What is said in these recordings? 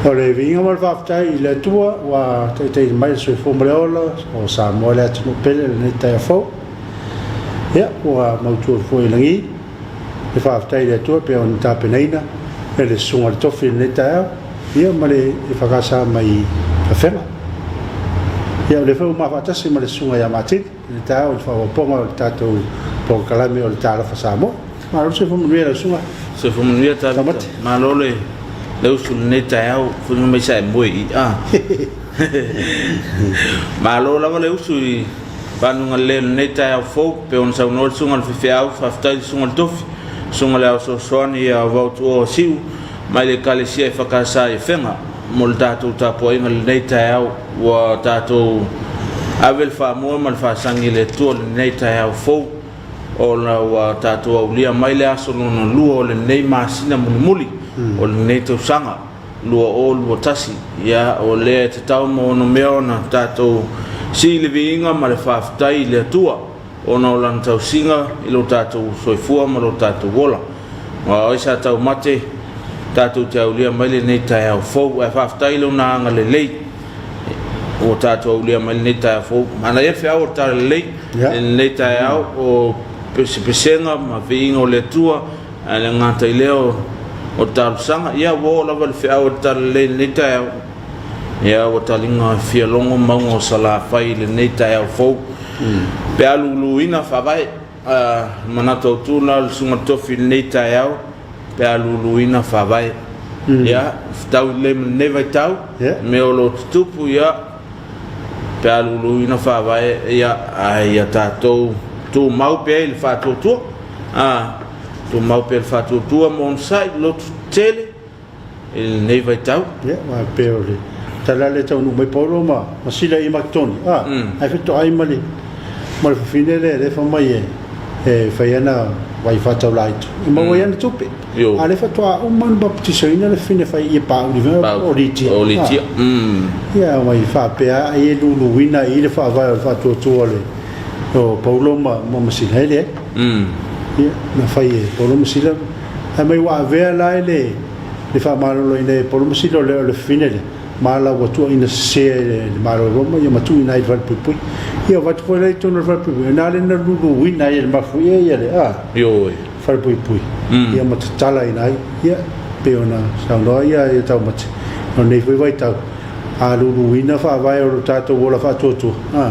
O le viiga ma le faafetai i le Atua ua taitaina mai le soifua ma le ola o Samoa le atunuu pele i lenei taeao fou. Ia, ua mautu foi i lagi le faafetai i le Atua pei ona tapenaina e le Susuga i le Tofi i lenei taeao, ia ma le EFKS mai Afega. Ia, o lea foi ua ma faatasi ma le Susuga ia Matini i le taeao i le faaopoopoga o le tatou polokalame o le Talofa Samoa. Malo le soifua manuia lau susuga. Soifua manuia Tavita. Malo le le usu i lenei taeao, foliga mai sa e moe i a. Malo lava le usu i fanuga lelei o lenei taeao fou, pei ona saunoa le susuga i le faifeau, faafetai i le susuga i le tofi, susuga i le Ao Fesoasoani ia Vautuoa Siu mai le Ekalesia EFKS i Afega mo le tatou tapuaiga i lenei taeao. Ua tatou ave le faamua ma le faasagi i le Atua i lenei taeao fou, ona ua tatou aulia mai le aso lona lua o lenei masina mulimuli o lenei tausaga 2021. Ia, o lea e tatau ma onomea ona tatou sii le viiga ma le faafetai i le Atua ona o Lana tausiga i lo tatou soifua ma lo tatou ola. Aua o ai sa taumate tatou te aulia mai lenei taeao fou, ae faafetai i Lona agalelei ua tatou aulia mai lenei taeao fou. Manaia le feau o le Talalelei i lenei taeao o pesepesega ma viiga o le Atua, ae le gata i lea o talosaga. Ia ua oo lava le feau o le Talalelei i lenei taeao. Ia ua taliga fia logo mauga o Salafai i lenei taeao fou. Pe a luluina faavae manatu autu na o le Susuga Tofi i lenei taeao pe a luluina faavae. Ia, fetau lelei ma lenei vaitau, mea o lo o tutupu, ia, pe a luluina faavae, ia, ae ia tatou tumau pea i le faatuatua. Tumau pea i le faatuatua ma onosai, loto tele i lenei vaitau. Ia, aua e pei o le tala lea e taunuu mai Paulo ma Sila i Makedonia, ae fetoai ma le ma le fafine lea lea fai mai e e fai ana vai faataulaito e maua ai ana tupe. A o lea faatoa uma ona baptisaina le fafine fai ia Pauli o Litia. O Litia. Ia mai faapea ai e luluina ai le faavae o le faatuatua o le o Paulo ma ma Sila e leai. Ia na fai e Paulo ma Sila ae mai ua avea la e le le faamaloloina e Paulo ma Sila o le fafine lea ma la ua tuuaina sese e le Malo o Roma ia ma tuuina ai i le falepuipui. Ia avatu foi la i totonu o le falepuipui, na le na luluina ai e le mafuie ia le a Ioe. falepuipui ia ma tatalaina ai. Ia pei ona saunoa ia ia Taumate, o lenei foi vaitau, a luluina faavae o lo tatou ola faatuatua, a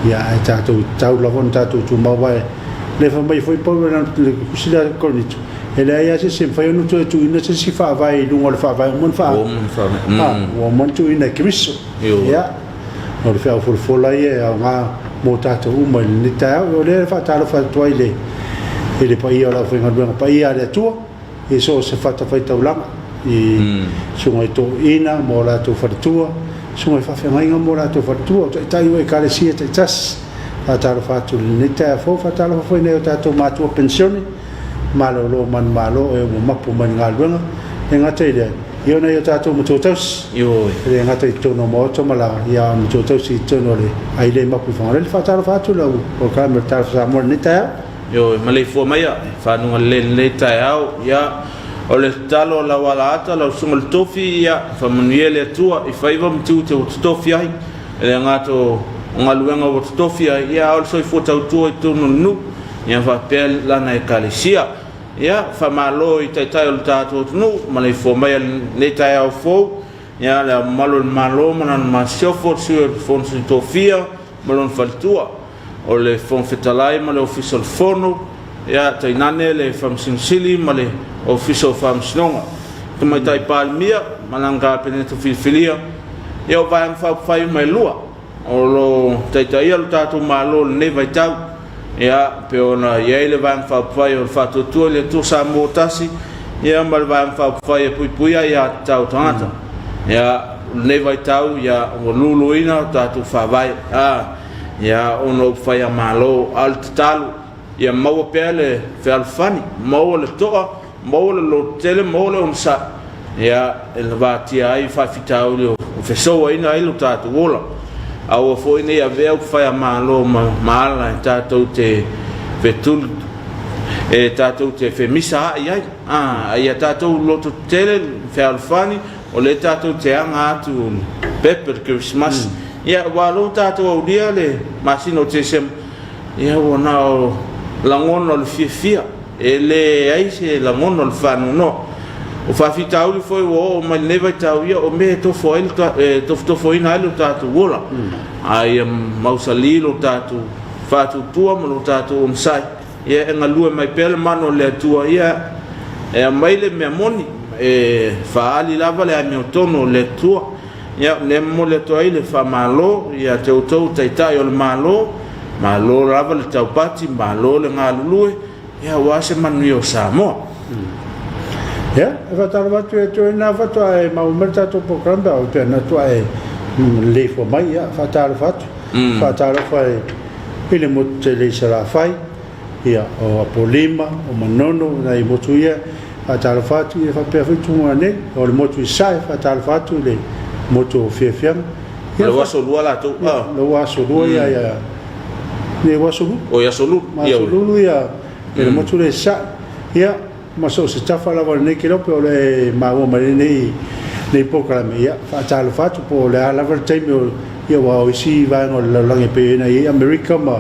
ia ae tatou tatau lava ona tatou tumau aua e le fai mai foi Paulo i lana tusi lea i Korinito, E leai lava se isi e mafai ona toe tuuina se isi faavae i luga o le faavae uma na faa, ua uma ona tuuina e Keriso. Ia, o le feau folafola ia e aoga mo tatou uma i lenei taeao. O lea e faatalofa atu ai i le, i le paia o le aufaigaluega paia a le Atua i so o se fatafaitaulaga, i susuga i toeaiina ma o latou faletua, susuga i faafeagaiga ma o latou faletua, o taitai o Ekalesia taitasi. Faatalofa atu i lenei taeao fou, faatalofa foi i nai o tatou matua penisione, malolo manumalo e ua mapu mai le galuega. E le gata i lea, ia o nai o tatou matua tausi. Ioe. E le gata i totonu o maota ma laoa, ia a o matua tausi i totonu o le ailei mapu i Fagalele. Faatalofa atu lau polokalame o le Talofa Samoa i lenei taeao. Ioe, maleifua maia i fanuga lelei i lenei taeao. Ia, o le tatalo a lau alaata, lau susuga i le Tofi, ia, faamanuia le Atua i faiva ma tiute ua totofi ai. E le gata o galuega ua totofi ai, ia, a o le soifua tautua i totonu o le nuu. Ia faapea lana Ekalesia. Ia, faamalo i Taitai o le tatou atunuu, maleifua mai lenei taeao fou, ia le Ao Mamalu o le Malo ma lana Masiofo, le Sui o le Fono Sui Tofia ma lona faletua, o le Fofoga Fetalai ma le Ofisa o le Fono, ia tainane le Faamasino Sili ma le Ofisa o Faamasinoga, Tamaitai Palemia ma lana Kapeneta filifilia, ia o Vaega Faaupufai uma e lua. O lo o taitaia lo tatou Malo i lenei vaitau, ia, pei ona i ai le Vaega Faaupufai o le Faatuatua i le Atua Samoa Tasi, ia, ma le Vaega Faaupufai e Puipuia Aia Tatau a Tagata. Ia, o lenei vaitau, ia, ua luluina o tatou faavae, a, ia, ona o upufai a Malo. A o le tatalo, ia maua pea le fealofani, maua le toa, maua le lototele, maua le onosai, ia, e lavatia ai faafitauli o fesouaina ai lo tatou ola. Aua foi ne i avea upufai a Malo ma, ma ala e tatou te fetuli, e tatou te femisa ai ai. A, ia tatou lototetele, fealofani, o lea tatou te aga atu le pepe le Kerisimasi. Ia, aua o lea ua tatou aulia le masina o Tesema, ia ua na o lagona o le fiafia, e leai se lagona o le faanoanoa. O faafitauli foi ua oo mai lenei vaitau, ia o mea e tofo ai e tofotofoina ai lo tatou ola. A ia mausali lo tatou faatuatua ma lo tatou onosai, ia e galue mai pea le mana o le Atua, ia e aumai le mea moni, e faaali lava le amiotonu o le Atua. Ia, o lea e momoli atu ai le faamalo ia te outou Taitai o le Malo, malo lava le taupati, malo le galulue, ia aua se manuia o Samoa. Ia, e faatalofa atu ia te oe na faatoa e maua mai le tatou program pe a faapea na toa e leleifua mai, ia faatalofa atu. Faatalofa i le motu tele i Salafai, ia, o Apolima, o Manono, nai motu ia, faatalofa atu, ia faapea foi Tumua nei, o le motu i Sae, faatalofa atu i le motu o Fiafiaga. Ia, o aso lua latou. Ia, o aso lua ia, ia, ia, o aso lulu. O aso lulu. Aso lulu ia, le motu le Sae. Ia, ma so o se tafa lava o lenei kelope o le maua mai lenei nei polokalame, ia, faatalofa atu po o le a lava le taimi o, ia, aua o isi vaega o le lalolagi e pei ona i ai Amerika ma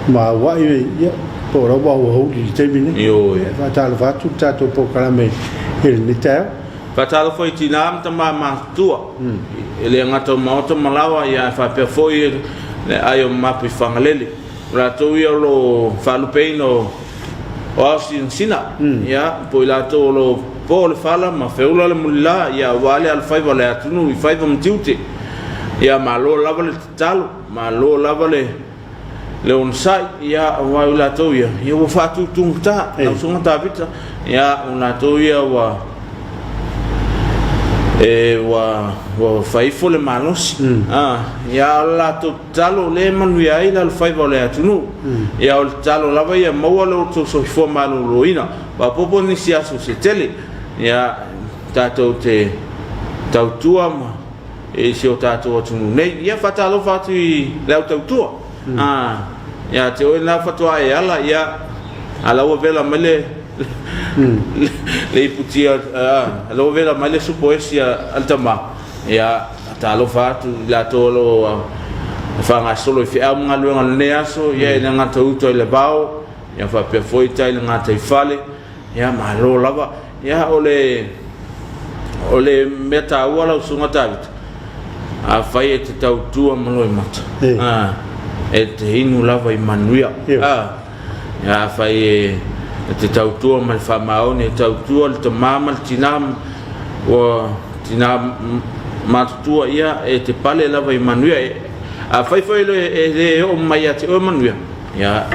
ma Hawaii, ia, po o la ua aoauli i le taimi nei. Ioe. Ia, faatalofa atu le tatou polokalame i lenei taeao. Faatalofa i tinā ma tamā matutua, e le gata o maota ma laoa, ia ae faapea foi le ai o Mapuifagalele. O latou ia o lo o faalupeina o o ao sinasina, ia, po o i latou o lo o po le fala ma feula le mulila, ia, aua le alofaiva o le atunuu i faiva ma tiute. Ia, malo lava le tatalo, malo lava le le onosai, ia, aua o i latou ia, ia ua faatutugata, lau Susuga Tavita, ia, o latou ia ua e ua ua fai ifo le malosi, a, ia, a o le latou Tatalo lea e manuia ai le alofaiva o le atunuu. Ia o le tatalo lava ia maua lo outou soifua maloloina. Faaopoopo nisi aso se tele. Ia tatou te tautua ma i si o tatou atunuu nei. Ia faatalofa atu i le au tautua. Ah, ia te oe lena faatoa e ala, ia a la ua vela mai le le iputia, a la ua vela mai le supo esi a le tama. Ia, talofa atu i latou o lo o faagasolo i feau ma galuega o lenei aso, ia e le gata uta i le vao, ia faapea foi tai i le gataifale, ia malo lava. Ia o le o le mea taua lau Susuga Tavita, afai e te tautua ma loimata, a, e te inu lava i manuia. A, Afai e te tautua ma le faamaoni, e tautua le tama ma le tinā, ua tinā matutua, ia, e te pale lava i manuia. Afai foi e le oo mai ia te oe manuia, ia,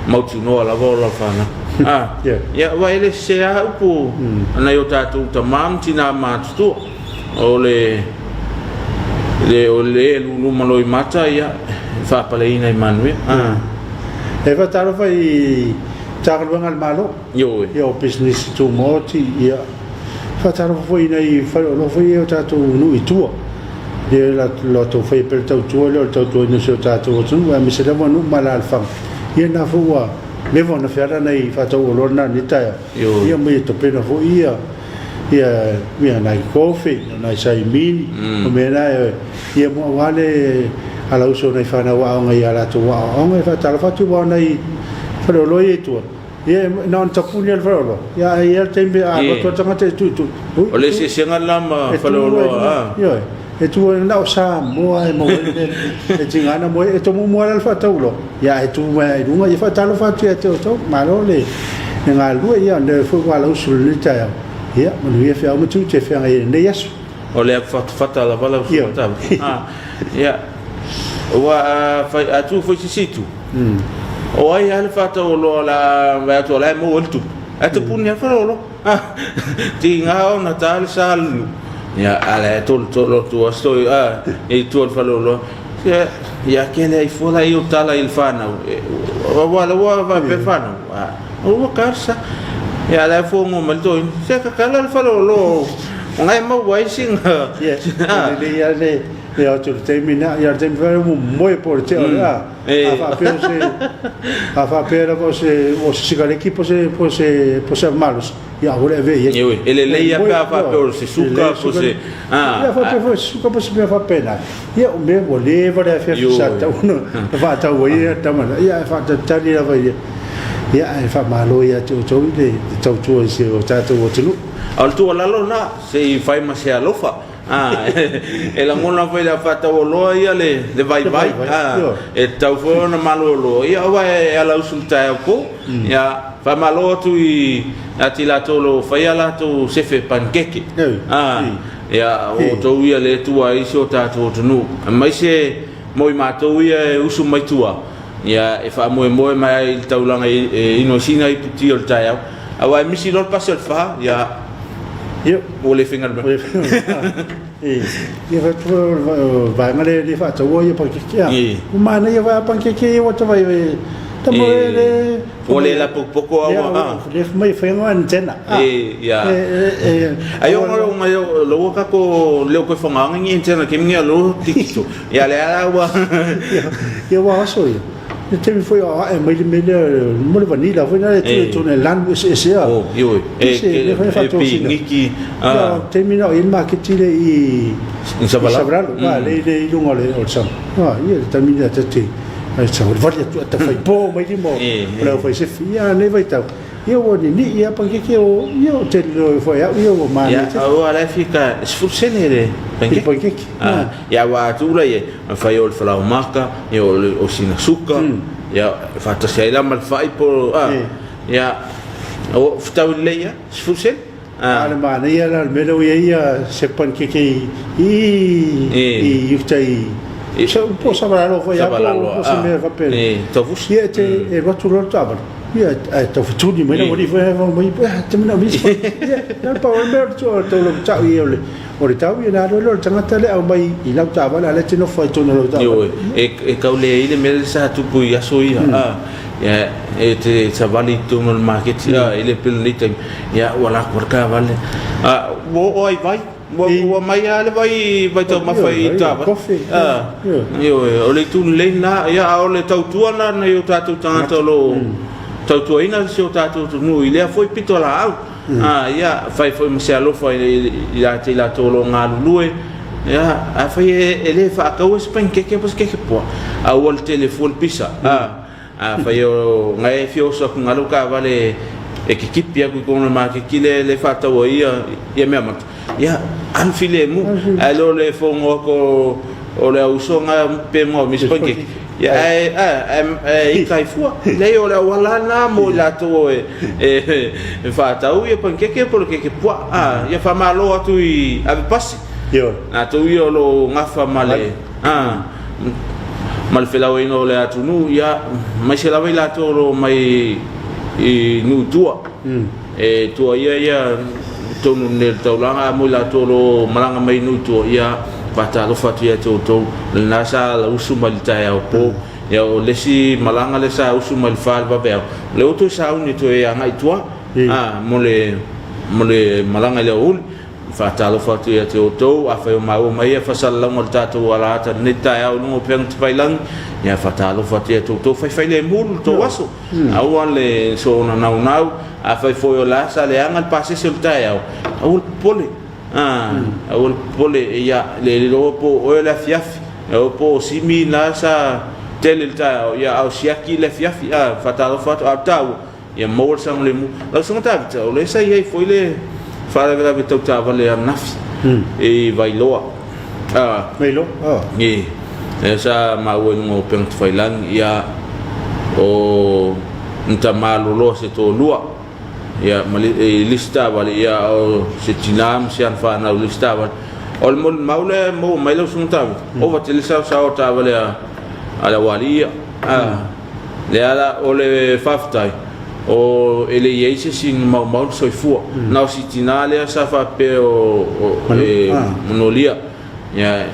mautinoa lava o lau fanau. A, ia, aua e le sese lava upu a nai o tatou tama ma tinā matutua. O le, le, o le lulu ma loimata, ia, e faapaleina i manuia. A. E faatalofa i Matagaluega a le Malo, Ioe. Ia o pisinisi tumaoti, ia faatalofa foi i nai faleoloa foi ia o tatou nuu i tua. Ia latou faia pea le tautua lea o le tautuaina o si o tatou atunuu, aemaise lava nuu ma alaalafaga. Ia na foi ua leva ona feala nai faatauoloa na i lenei taeao. Ioe. Ia ma ia tapena foi ia ia ia nai kofe, nai saimini, o mea na ia mo aua le alauso o nai fanau aoga i a latou aoaoga. E faatalofa atu aua o nai faleoloa ia i tua, ia na ona tapuni lava le faleoloa, ia ae i ai lava le taimi a alu atu lava le tagata e tuitui. Ui, O le eseesega lena ma e tu faleoloa, a. Ioe, e tu ai na o Samoa e maua ai le mea e tiga ana moe, e tomumu lava le faatauoloa, ia ae tu mai lava i luga. Ia faatalofa atu ia te outou, malo le galulue, ia o lea foi ua alausu i lenei taeao, ia manuia feau ma tiute e feagai ai i lenei aso. O le afatafata lava lau Ioe. Susuga Tavita. A, ia, ua a fai, a tu foi se isi itu, o ai lava le faatauoloa o le a vaai atu o la e maua ai le tupe, ae tapuni lava le faleoloa. Tiga ona ta le sa le nuu, ia, a la e tolotolo atu lava si toi, a, i tua o le faleoloa. Ia, ia kele ai fua la i o tala i le fanau, aua la ua faapea fanau, a, ua ka le sa. Ia, la e fuamoa mai le toeaina, se ka kala le faleoloa o, o ngai maua ai sina, Ia, a. lelei lava le Ia atu le taimi na, ia le taimi foi ua moe po o le tea o le a. A faapea o se a faapea lava o se o se sikareti po se po se po se malosi, ia aua le avea i ai. Ioe, e lelei lava pe a faapea o se suka po se a. Ia faapea foi o se suka po se mea faapena. Ia o mea ua leva le afiafi sa tatau ona faatau ai ia tama na. Ia ae faatalitali lava ia. Ia ae faamalo ia te outou i le tautua i si o tatou atunuu. A o le tuualalo lena, se i fai ma se alofa. E lagona foi i le faataualoa ia le vaivai, e tatau foi ona malolo, ia aua e ala usu i le taeao po. Ia, faamalo atu ia te i latou o lo o faia a latou sefe panikeke. Ia, o outou ia lea e tua ai si o tatou atunuu, aemaise mo i matou ia e usu mai tua, ia, e faamoemoe mai ai i le taulaga e inoisina ipu ti o le taeao, aua e misi loa le pasi o le fa, ia, Ia, ua le faigaluega. Ia fai vaega le le faataua ia pankeke a. Ua manaia foi a pankeke ia ua tavai tama le ua le lapopoko a ua le mai fai ngo antenna. Ia. Ai o ngo ngai lo ua kako leo koe whanganga ngi antenna ke mingi lo tikito. Ia le ala ua. Ia ua aso ia. Le taimi foi o ae mai le mea lea mo le vanilla foi lea e tu e tonu e lanu eseese a. Oh, ioe. E e piniki. Ah. Taimi na o i le maketi le i I Savalalo. Savalalo, ah, le le i luga o le o le sama. Ah, ia le taimi lea tate. Ai sa vali atu ata fai po mai lima o le au fai sefi. Ia nei vaitau. Ia ua ninii ia pankeke o ia o te lilo foi au ia ua manaia tele. Ia aua la e fia ka 10 sene le pankeke. Pankeke. Ah, ia ua atu la ia fai o le falaomaka, ia o le o sina suka, ia faatasi ai la ma le fai po ah, ia o fetaui lelei ia 10 sene. Ah. A o le manaia la o le mea lea ua i ai ia se pankeke i i uta i po o Savalalo foi a po o se mea faapena. Ia e te e alu atu loa le taavale, ia ae tau fetuli mai lau alii foi ae fai mai, e te manaomia se pankeke. Ia na o le pau lava le mea o le tau lau tau i ai o le tau ia ona alu ai lea o le tagata lea aumai i lau taavale a o lea e te nofo ai i totonu o lau taavale. Ioe, e tau leai le mea lea sa tupu i aso ia, ia e te savali i totonu o le maketi, e le pei o lenei taimi. Ia, ua lako le taavale. A, ua oo ai vai. Ua, ua mai lava le vai, vai taumafa i taavale. A, ioe, o le itu lelei lena. Ia, a o le tautua lena a nai o tatou tagata o lo o tautuaina si o tatou atunuu i lea foi pitolaau. A, ia, fai foi ma se alofa ia te i latou o lo o galulue. Ia, afai e le faataua se panikeke po o se kekepoa, a ua le tele fua le pisa. A. Afai o ngai e fia oso atu nga lou taavale e kitipi atu i totonu o le maketi lea e faatau ai ia ia mea mata, ia alu filemu. Ae le o le fono atu o le auso nga pe moa o misi pancake. Ia ae ae ae ita ai fua. Leai o le auala lena mo i latou e e faatau ia pancake po o le keke puaa. A ia faamalo atu i ave pasi. Latou ia o lo o gafa ma le A, ma le felauaiga o le atunuu, ia, aemaise lava i latou o lo o mai i nuu i tua, e tuaia ia totonu nei o le taulaga, a mo i latou o lo o malaga mai i nuu i tua, ia, faatalofa atu ia te outou, lena sa lausu mai le taeao po, ia, o le isi malaga lea sa usu mai le fa i le vaveao, o lea ua toe sauni e toe agai i tua, a, mo le, mo le malaga i le aoauli. Faatalofa atu ia te outou, afai o maua mai ia fasalalauga o le tatou alaata i lenei taeao i luga o upega tafailagi, ia faatalofa atu ia te outou, faifailemu lo tou aso, aua le soona naunau, afai foi o le a sa leaga le pasese o le taeao, aua le popole, aua le popole, ia le iloa po o oe o le afiafi, aua po o Simi la sa tele i le taeao, ia a o siaki i le afiafi, faatalofa atu, a o le taua, Ia maua le saogalemu. Lau Susuga Tavita, o lea sa i ai foi le faalavelave tau taavale ananafi i Vailoa. Vailoa? Oh. I, lea sa maua i luga o upega tafailagi, ia, o ni tama loloa se toalua, ia, ma le, i le isi taavale, ia, o se tina ma si ana fanau i le isi taavale. O le molimau lea e maua mai lau Susuga Tavita, ova tele saosaoa o taavale a, a le aualii ia. Lea la o le faafetai o e le i ai se isi na maumau le soifua. Na o si tina lea sa faapea o e monolia ia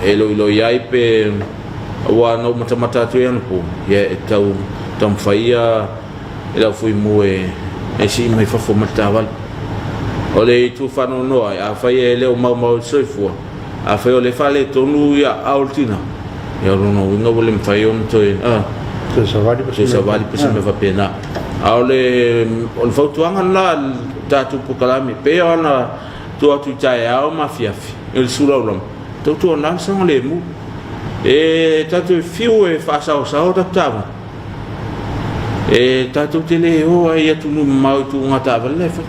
e loiloi ai pe aua na ou matamata atu ai anapo ia e tau taumafai ia e lau fuimu e e sii mai fafo ma le taavale. O le itu faanoanoa ai afai e le o maumau le soifua. Afai o lea e faaletonu ia aao o le tina, ia o lona uiga ua le mafai ona toe a Toe savali toe savali po o se mea faapena. A o le o le fautuaga lena a le tatou polokalame, pei ona tuu atu i taeao ma afiafi i le sulaulama, tautuana le saogalemu. E tatou te fiu e faasaosao tatou taavale, e tatou te le o ai i atunuu mamao i tuuga taavale la e fai.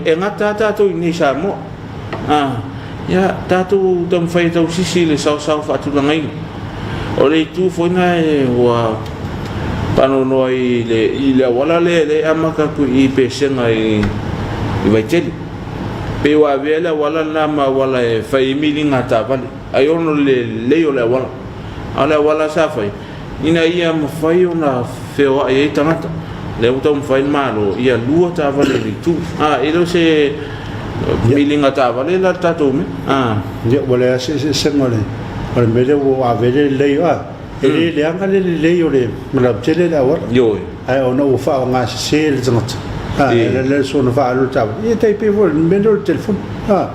E gata lava tatou i inei i Samoa. A, ia, tatou taumafai e tausisi i le saosao faatulagaina. O le itu foi lena e ua faanoanoa i le, i le auala lea e amata atu i Pesega i, i Vaitele. Pei ua avea le auala lena ma auala e fai ai miliga a taavale, ai ona o le lelei o le auala. A o le auala sa fai, ina ia mafai ona feoai ai tagata. Lea ua taumafai le Malo ia lua taavale i le itu. A, e le o se miliga taavale la le tatou mea. A. Ia, ua leai se eseesega o le, o le mea lea ua ave ai le lelei, a, e le leaga le lelei o le lautele le auala. Ioe. Ae ona ua faaaoga sese le tagata, a, e ala lea soona faaalu le taavale. Ia, e tai pei foi o le mea lea o le telefoni, a,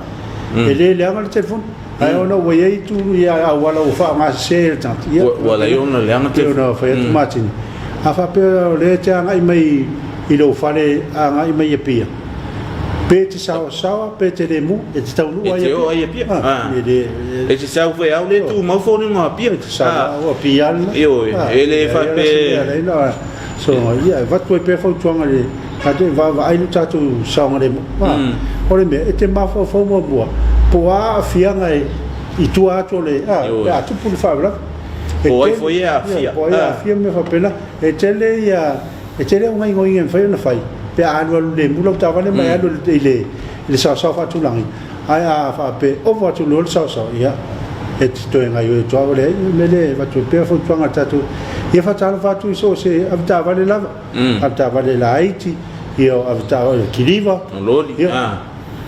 e le leaga le telefoni. Ae ona ua i ai itu ia auala ua faaaoga sese e le tagata, ia, Ua ala ai ona leaga pei ona fai atu Matini. A faapea o lea e te agai mai i lou fale agai mai i Apia, pe te saoasaoa pe te lemu, e te taunuu lava i Apia. E te oo lava i Apia. A, e le, E te sau foi au le tumau foliga o Apia. E te sau lava o Apia lena. Ioe, e le faapea. So, ia, e avatu ai pea fautuaga i le tatou e vaavaai lo tatou saogalemu. O le mea, e te mafaufau muamua, po o a aafiaga e i tua atu o le, a, pe a tupu le faalavelave. Po o ai foi e aafia. Po o ai e aafia ma mea faapena. E tele ia, e tele au gaoioiga e mafai ona fai pe a alualu lemu lau taavale ma e alu i le saosao faatulagaina. Ae a faapea e ova atu loa le saosao, ia, e te toe gaoioi atu lava, ua leai. O le mea lea e avatu ai pea fautuaga a le tatou, ia faatalofa atu i so o se avetaavale lava, avetaavale laiti, ia o avetaavale kiliva, O loli, ia,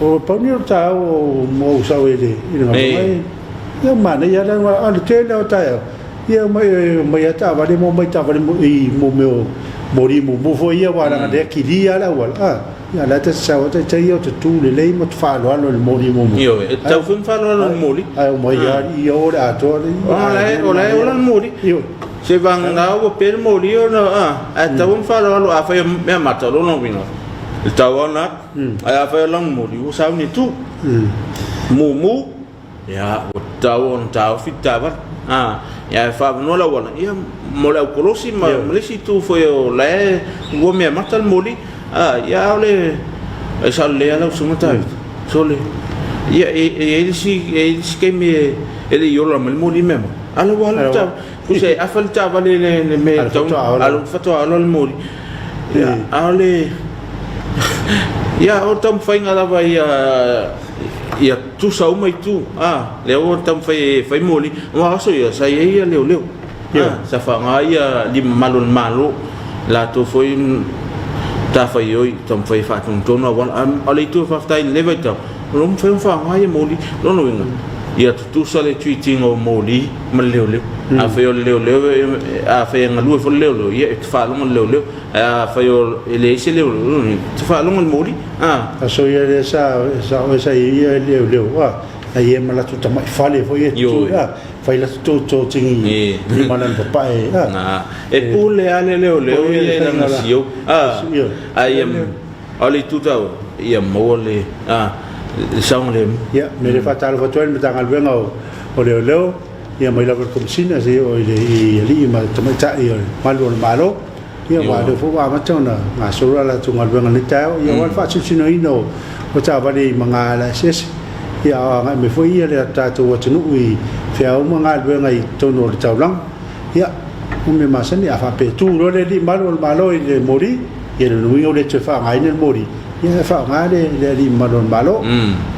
o pau nei o le taeao o ou sau ai i le galuega, ia, manaia lava le, a o le tele lava o taeao, Ia omai omai a taavale ma omai taavale i mo mea o moli mumu foi ia aua leaga lea kili lava le auala a ia la e ta te sau lava taitai ia o te tu lelei ma te faaaloalo i le moli mumu. Ioe, e tatau foi ona faaaloalo i le moli. Ae omai lava i o le atoa le O la e o la e ola le moli. Ioe. Se vagana ua pe le moli ona a ae tatau ona faaaloalo afai o mea mata o lona uiga e tatau lava ona alu. Ae afai o lana moli ua sauni e tu. Mumu Ia, ua tatau ona taofi le taavale. A, ia e faaavanoa le auala, ia, mo le aukolosi ma, ma le isi itu foi o la e ua meamata le moli. A, ia a o le, e sao lelei lava lau susuga Tavita. Sole, ia, e, e i ai le isi, e i ai le isi taimi e, e le i ola mai le moli meamata. A la ua alu le taavale, tusa e afa le taavale i le, le mea e tatau ona, a o lea faatoa ola le moli. Ia, a o le, ia, o le taumafaiga lava ia, ia tusa uma itu, a, lea ua taumafai e fai moli, aua o aso ia, sa i ai ia leoleo, a, sa faaaoga ia alii mamalu o le Malo, latou foi matafaioi, taumafai e faatonutonu auala, a o le itu e faafetai i lenei vaitau, o lo o mafai ona faaaoga ia moli. O lona uiga, ia tutusa le treat ina o moli ma le leoleo. Afai o le leoleo, afai e galue foi le leoleo, ia e te faalogo i le leoleo. Ae afai e leai se leoleo, e te faalogo i le moli. A. Aso ia lea sa sa oe sa i ai ia leoleo a na ia ma latou tamai fale foi ia tutu a fai latou toutoutigi i ma lana papae a. Na e pule lava le leoleo ia i lana siou a a ia o le itu taua ia maua le a le saogalemu. Ia me le faatalofa atu ai le Matagaluega o Leoleo ia mai lava i le Komesina seia oo i le i alii ma tamaitai o le malu o le Malo. Ia, aua o lea foi ua amata ona gasolo a latou galuega i lenei taeao, ia aua le faasinosinoina o taavale i magaala eseese. Ia, a o agai mai foi le tatou atunuu i fea uma galuega i totonu o le taulaga. Ia, o mea masani, a faapea e tu loa le alii malu o le Malo i le moli, ia lona uiga ua le toe faaaogaina le moli, ia e faaaoga le alii mamalu o le Malo.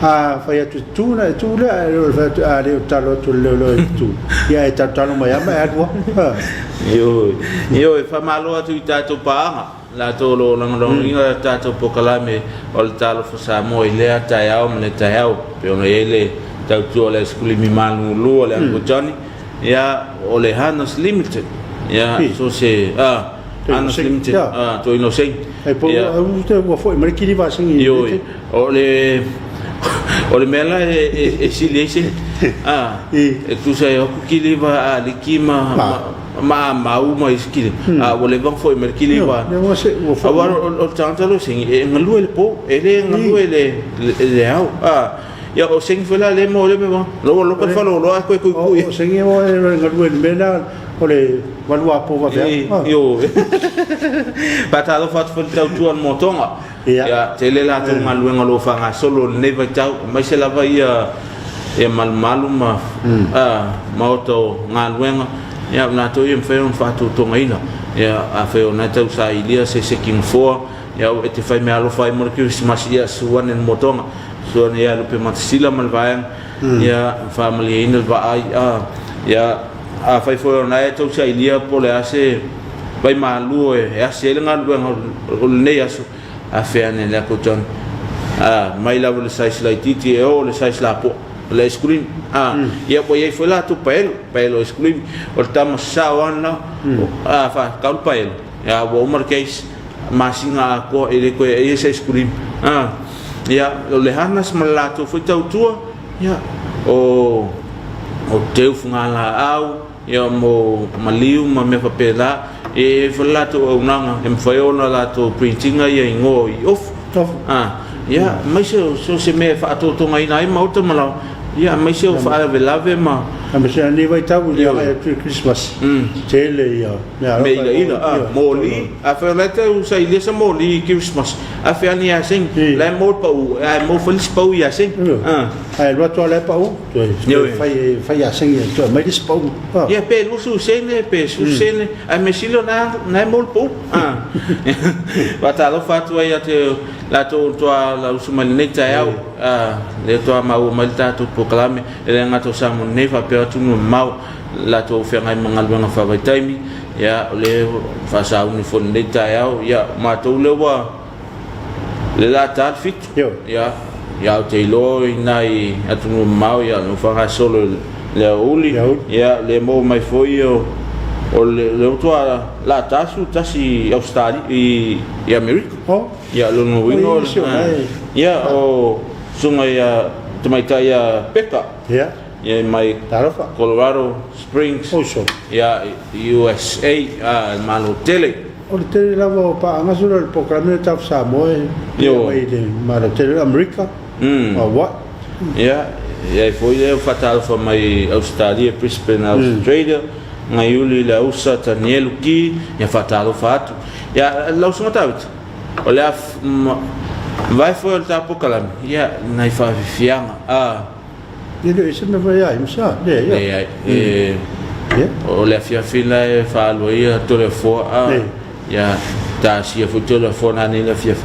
A fai atu e tu ona e tu lea, ae le fai atu, a le o tatalo atu i le leoleo e tu, ia e talotalo mai lava ma e alu lava. Ioe, ioe, faamalo atu i tatou paaga, latou o lo o lagolagoina le tatou polokalame o le Talofa Samoa i lea taeao ma lea taeao, pei ona i ai le tautua o le aisekulimi malulu a le Uncle Johnny, ia, o le Hanas Limited, ia, so se, a, Hanas Limited, a, Toeaina o Saini. Ia, ua foi mai le kili vasegi. Ioe, o le, O le mea la e sili ai se a e tusa e o atu kiliva a liki ma ma amau ma isi kiliva a ua leva ona foi mai le kiliva. Aua o le tagata lea o Sengi e galue i le po, e le galue i le ao. A ia o Sengi foi la lea e maua ai lea mea, la ua loka le faleoloa ae toe tuitui. O Sengi e galue i le mea lea o le valuapo vaveao. Ioe. Faatalofa atu foi i le tautua o le motoga. Ia, tele latou galuega o lo o faagasolo i lenei vaitau, aemaise lava ia ia malumalu ma maota o galuega, ia o latou ia e mafai ona faatotogaina. Ia, afai o lena e tau sailia se seki nofoa, ia e te faimeaalofa ai mo le Kerisimasi, ia susu ane i le motoga, susu ane ia Lupeamatasila ma le vaega, ia faamalieina le vaai, ia afai foi o lena e tau sailia po o le a se vaimalu e asi ai le galuega o lenei aso, afe ane le Uncle John, mai lava i le size laitiiti e oo i le size lapoa o le ice cream. Ia ua i ai foi latou paelo, paelo ice cream, o le tama sao lava lena, faatau le paelo, ia ua uma le case, masina atoa e le toe aia se ice cream. Ia o le Hanas ma le latou foi tautua, ia o teu fugalaau, Ia mo maliu ma mea faapena, e i ai foi le latou auaunaga e mafai ona latou print ina ia igoa i ofu. Ia, aemaise o so o se mea e faatotogaina ai maota ma laoa, ia aemaise o faalavelave ma. Aemaise lava lenei vaitau i le agai atu i le Kerisimasi, tele ia mea alofa. Mea ilaila, moli, afai o la e tau sailia se moli i Kerisimasi, afe ane ia Seni, la e maua le pau, ae maua foi le isi pau ia Seni. Ae alu atu lava la e pau, toe fai, fai asegi e toe aumai le isi pau. Ia, pe 20 sene, pe 10 sene, ae mea sili o na, na e maua le pau. Faatalofa atu ai ia te latou toa lausu mai lenei taeao, lea toa maua mai le tatou polokalame, e le gata o Samoa nei faapea atunuu e mamao, latou feagai ma galuega faavaitaimi, ia, o lea faasauni foi lenei taeao, ia, matou lea ua Le la ta le fitu. Ia, ia ou te iloa i nai atunuu mamao ia o faagasolo i le aoauli. Ia le maua mai foi o o le le ua la ta 11 i Ausetalia i i Amerika. Ia lona uiga o ia o susuga ia tamaitai ia Peka. Ia. Ia mai Colorado Springs. Ia USA, a Malo tele. O le tele lava o paaga solo le polokalame le Taf Samoa e mai le Malo tele o Amerika, Hawaii. Ia, e ai foi lea faatalofa mai Ausetalia, Brisbane, Australia, Gaiuli le Ausa, Tanielu Ki, ia faatalofa atu. Ia, lau Susuga Tavita, o le a vae foi o le ta polokalame, ia, nai faafiafiaga, a. E le o se mea fai ai ma sa, leai. Leai. E, o le afiafi la e faalu ai ia Toleafoa, a, ia tasia foi Toleafoa nanei le afiafi.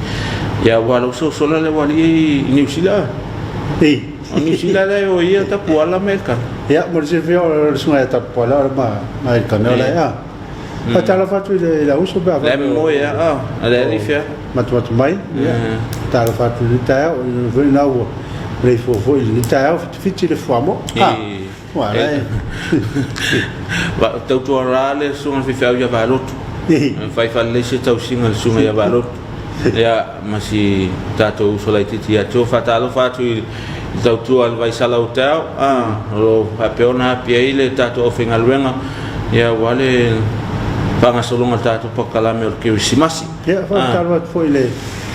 Ia ua lau sosola le ualii i Niu Sila. Ei. O Niu Sila la e o ia Tapuala ma Elkana. Ia, mo le silafia o le susuga ia Tapuala o le ma, ma Elkana o la e a. Faatalofa atu i le, i le uso pe a Le moe ia, a, le ali fea. Matumatu mai, ia. Faatalofa atu i le taeao, i le na ua leifua foi i le taeao fitifiti le fuamoa. Ah, ua la e. Va tautua rā le susuga i le faifeau ia Valotu. Fai faalelei se tausiga i le susuga ia Valotu. Ia, ma si tatou uso laitiiti ia Joe. Faatalofa atu i le tautua a le Vaisala Hotel, o lo o faapea ona api ai le tatou aufaigaluega, ia, aua le faagasologa o le tatou polokalame o le Kerisimasi. Ia, faatalofa atu foi i le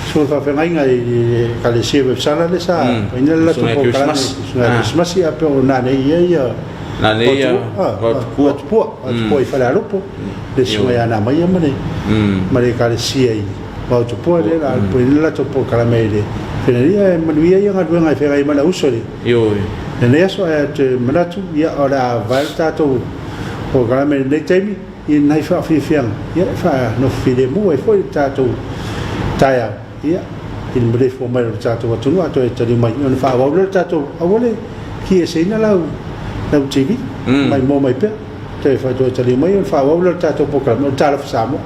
susuga faafeagaiga i le Ekalesia Vaisala lea sa faina le latou polokalame susuga Kerisimasi, a pe o nanei ia ia Nanei ia Vaotupua, Vaotupua i Falealupo, le susuga ia Namaia ma le ma le Ekalesia i Vaotupua lea la faina le latou polokalame i le Fenaia e manuia ia galuega e feagai ma le auso i lenei aso. Ae ou te manatu, ia, o le a vae le tatou polokalame i lenei taimi i nai faafiafiaga, ia, e faanofo filemu ai foi le tatou taeao, ia, i le maleifua mai o le tatou atunuu a toe taliu mai ona faaauau lea o le tatou. Aua le kieseina lau lau TV, mai moa mai pea toe toe taliu mai ona faaauau lea o le tatou polokalame o le Talofa Samoa.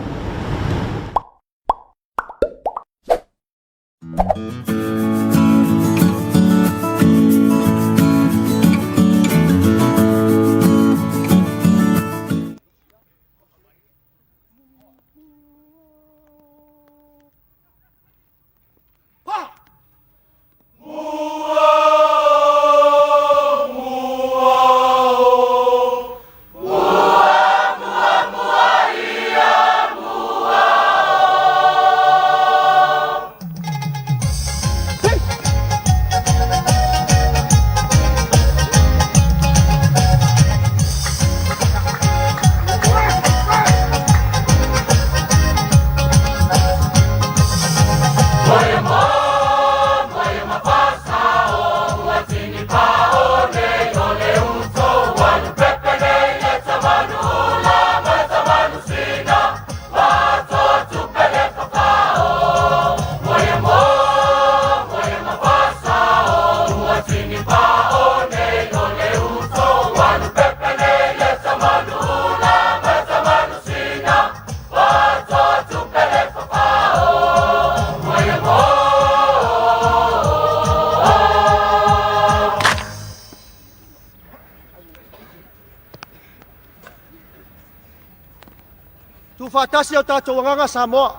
faatasi o tatou agaga Samoa.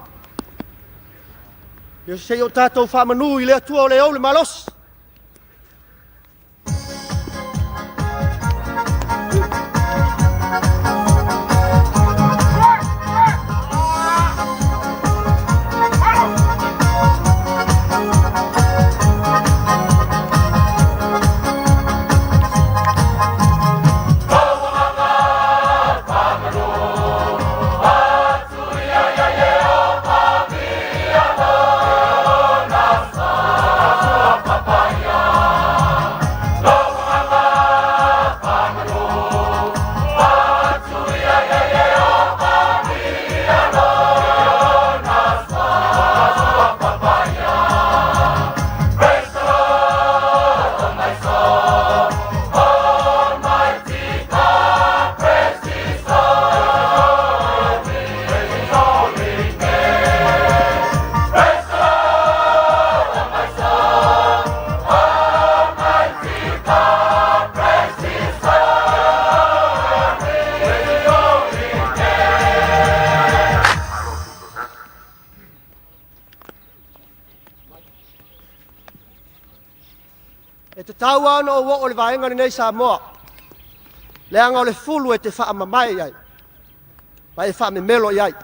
Ia se i o tatou faamanu i le Atua o le ou le malosi. E tatau lava ona ou oo i le vaega lenei Samoa, leaga o le fulu e te faamamae i ai, ma e faamemelo i ai.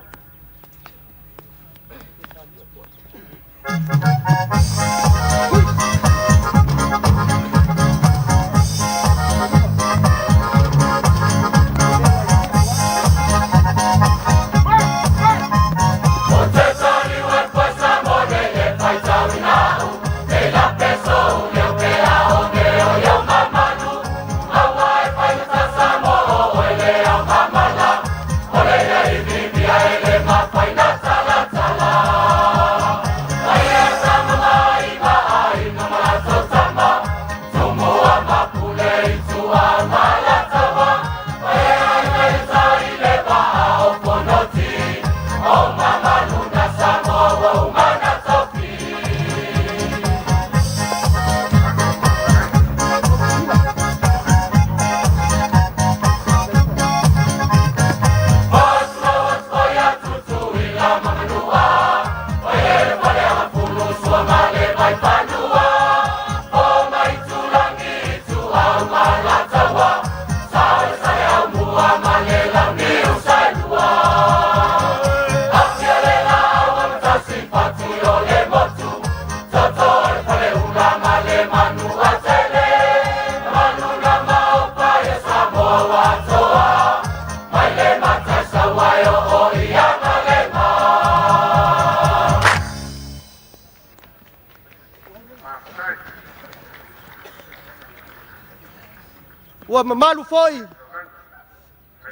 Ua mamalu foi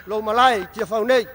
lou malae i Tiafau nei.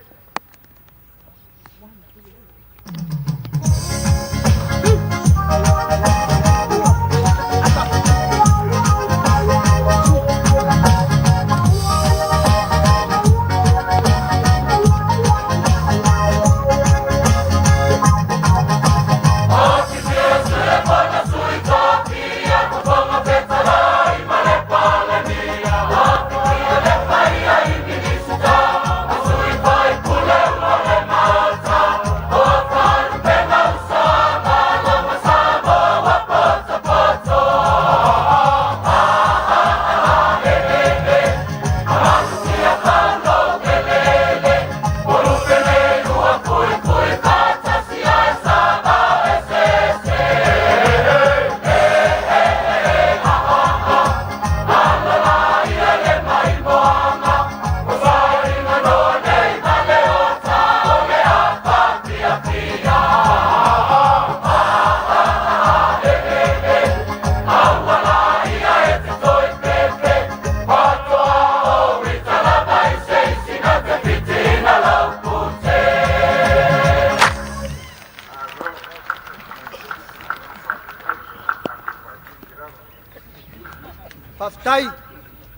Faafetai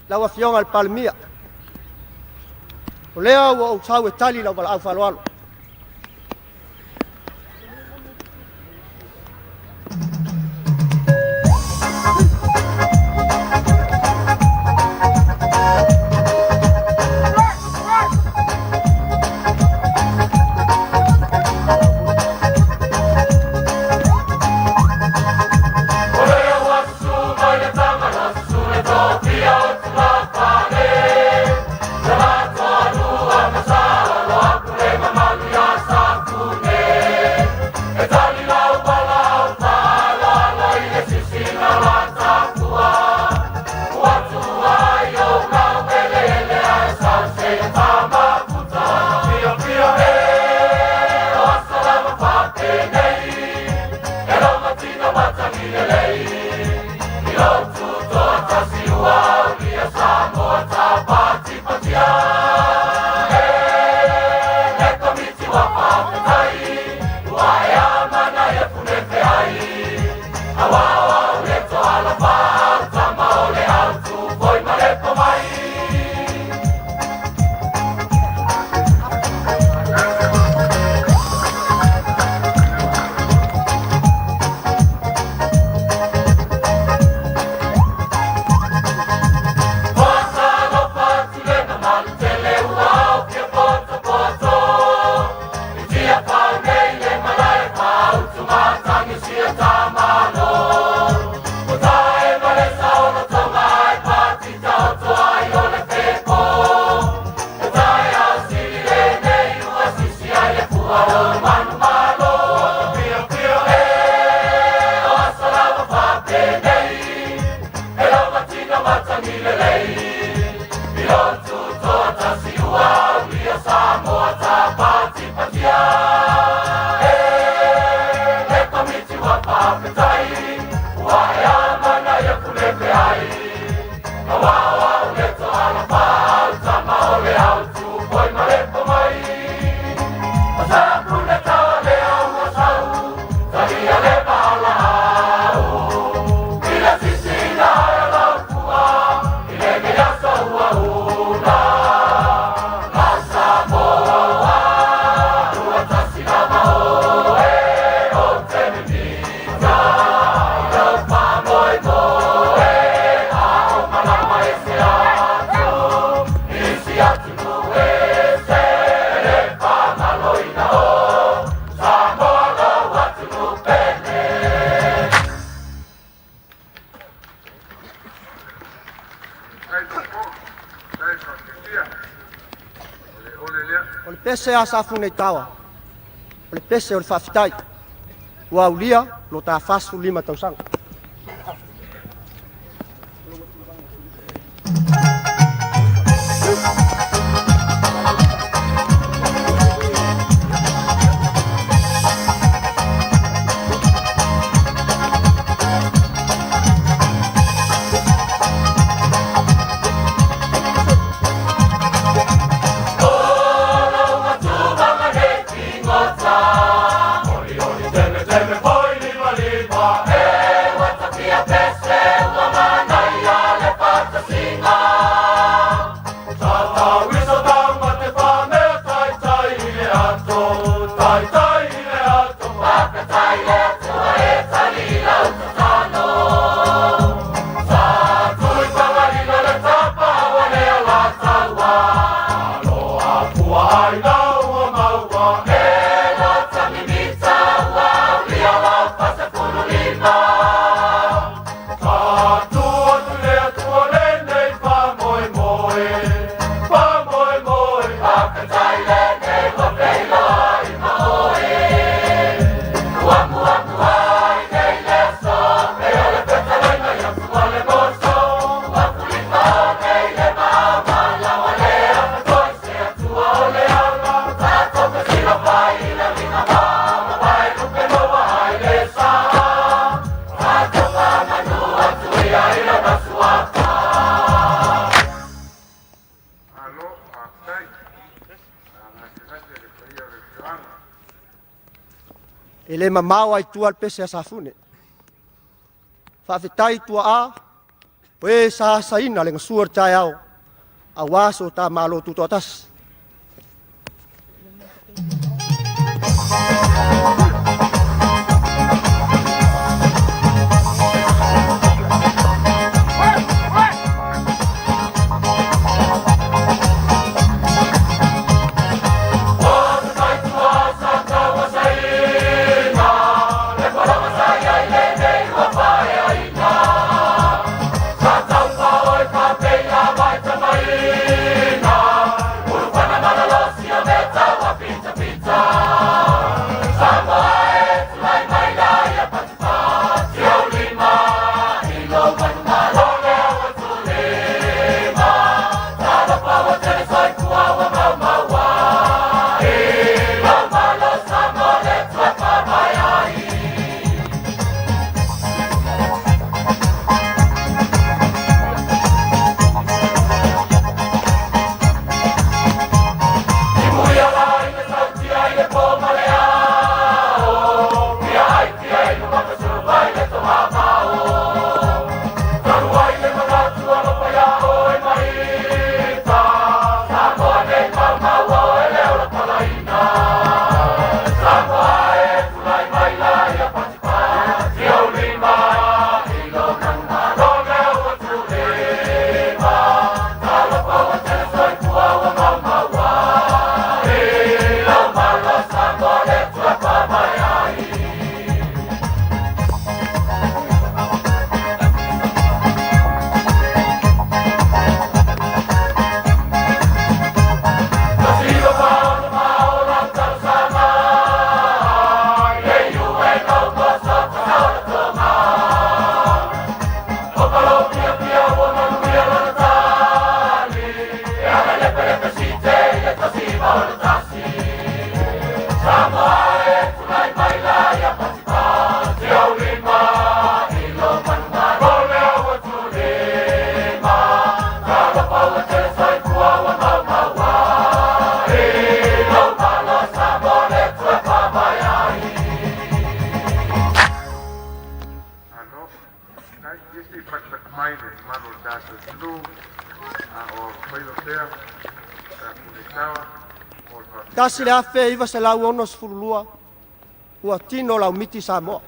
lau Afioga i le Palemia. O lea ua ou sau e tali lau valaau faaaloalo. O le pese a Safune i Tawa, o le pese o le faafetai, ua aulia lo ta 45 tausaga. E le mamao ai tua le pese a Safune. Faafetai tuaa, o e sa asaina le gasua o le taeao, auā so ta Malo tutoatasi. 1962 ua tino laumiti Samoa.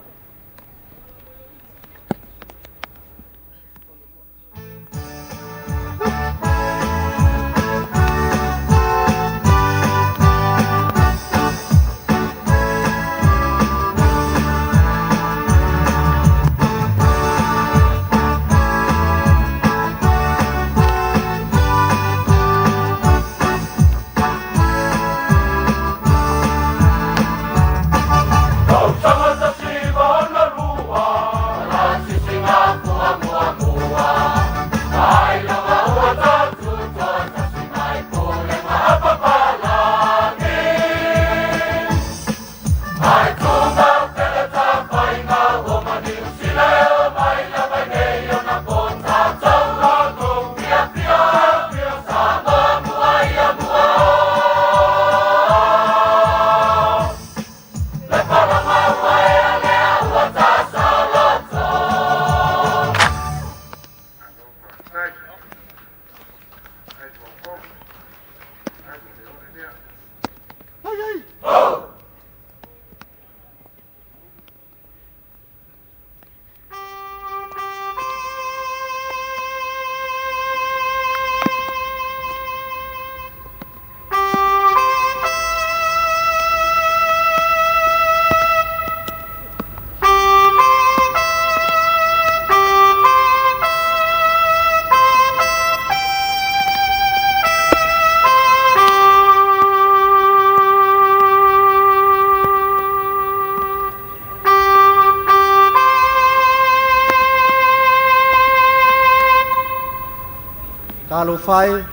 Talofa e,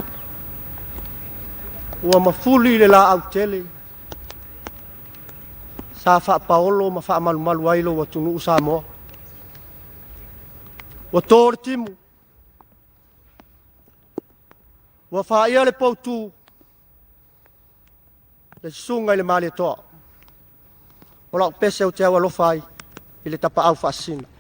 ua mafuli le laau tele, sa faapaolo ma faamalumalu ai lou atunuu Samoa. Ua to le timu, ua faia le poutu, le susuga i le Malietoa. O lau pese ou te au alofa ai i le tapaau faasina.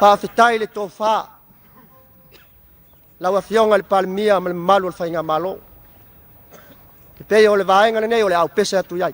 Faafetai i le tofa, lau Afioga i le Palemia ma le mamalu o le Faigamalo. E pei o le vaega lenei o le a ou pese atu i ai.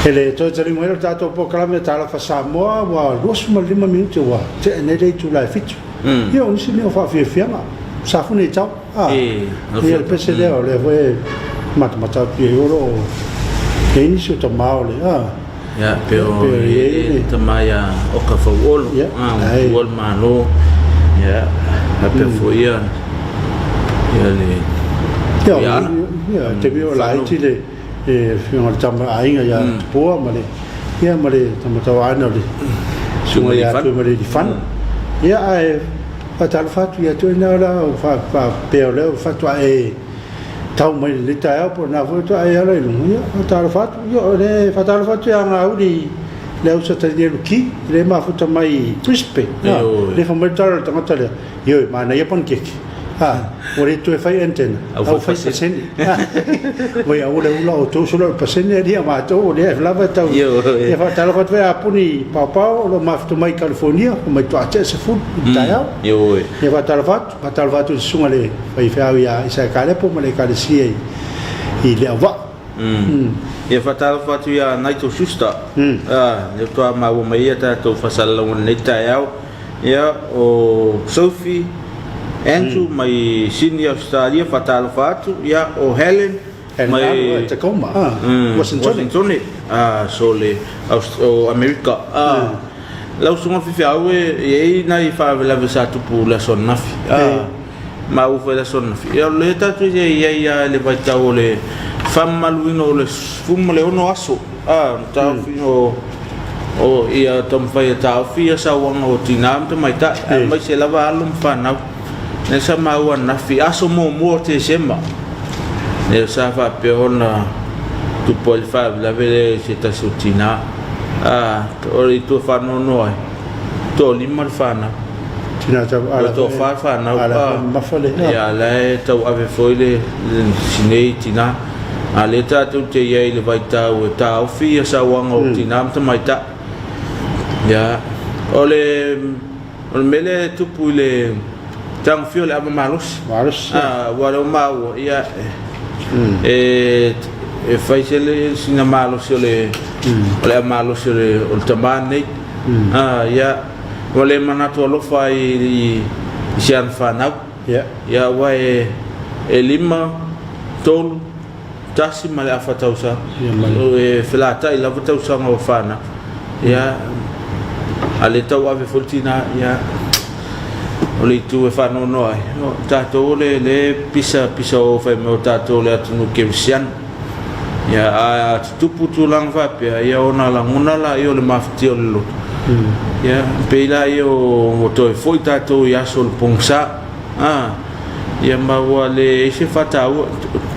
E le toe taliu mai lo tatou polokalame Talofa Samoa ua 25 minute ua tea nei le itula e 7. Ia o nisi mea o faafiafiaga sa fune i tau. Ah, ia le pese lea o lea foi e matamata atu i ai o lo o i ai nisi o tama o le ah. Ia, pe o e tama ia Oka Fauolo, ah, ua tua le Malo, ia, faapea foi ia, ia le ia ala. Ia, te mea o laiti le e afioga le tama aiga ia Tupua ma le ia ma le tama tauaana o le susuga ia Tuimalealiifano. Ia ae faatalofa atu ia te oe na la faapea o lea faatoa e tau mai lenei taeao po o lena foi faatoa e ala i luga. Ia faatalofa atu. Ia o le faatalofa atu ia Gauli le au Satanielu Ki le mafuta mai i Brisbane. Le fai mai le tala o le tagata lea, ioe, manaia panikeke. A, ua le toe fai antenna, a ua fai pasene. Vai aua le ula outou solo le pasene alii a matou o lea lava e tau. Ia faatalofa atu foi a Puni Paopao o lo o mafuta mai i California, mai toatea 10 i le taeao. Ia faatalofa atu, faatalofa atu i le susuga i le faifeau ia Isaia Kalepo ma le Ekalesia i Leauvaa. Ia faatalofa atu ia Nigel Schuster, lea faatoa maua mai ia tatou faasalalauga i lenei taeao. Ia, o Sophie Andrew mai Sydney, Australia, faatalofa atu. Ia, o Helen mai Tacoma, Washington, so le o Amerika. Lau Susuga i le Faifeau, e i ai nai faalavelave sa tupu i le aso ananafi. Maua foi i le aso ananafi. Ia, o lea tatou te i ai lava i le vaitau o le faamamaluina o le 16 aso, na taofi o O ia taumafai e taofi ia sauaga o tina ma tamaitai, aemaise lava alo ma fanau. Lea sa maua ananafi, aso muamua o Tesema, lea sa faapea ona tupu ai le faalavelave lea i se tasi o tina. O le itu e faanoanoa ai, toalima le fanau. Tina tau ala toafa le fanau. Ala mamafa le. Ia, la e tauave foi le sinei tina. A lea tatou te i ai i le vaitau e taofi ia sauaga o tina ma tamaitai. Ia, o le o le mea lea e tupu i le tagofia o le ava malosi. Malosi. Aua o lea ua maua, ia, e e fai se le sina malosi o le o le ava malosi o le o le tama lenei. Ia, ua le manatu alofa ai i si ana fanau. Ia. Ia aua e e 5, 3, 1 ma le afa tausaga. Ia ma le. E felatai lava tausaga o fanau. Ia, a le tauave foi le tina, ia, o le itu e faanoanoa ai, o tatou o le le pisa pisa o fai mai o tatou o le atunuu kerisiano. Ia, a tutupu tulaga faapea, ia ona lagona laia o le mafatia o le loto. Ia, pei laia ua toe foi tatou i aso o le pogisa. Ia ma ua leai se faataua.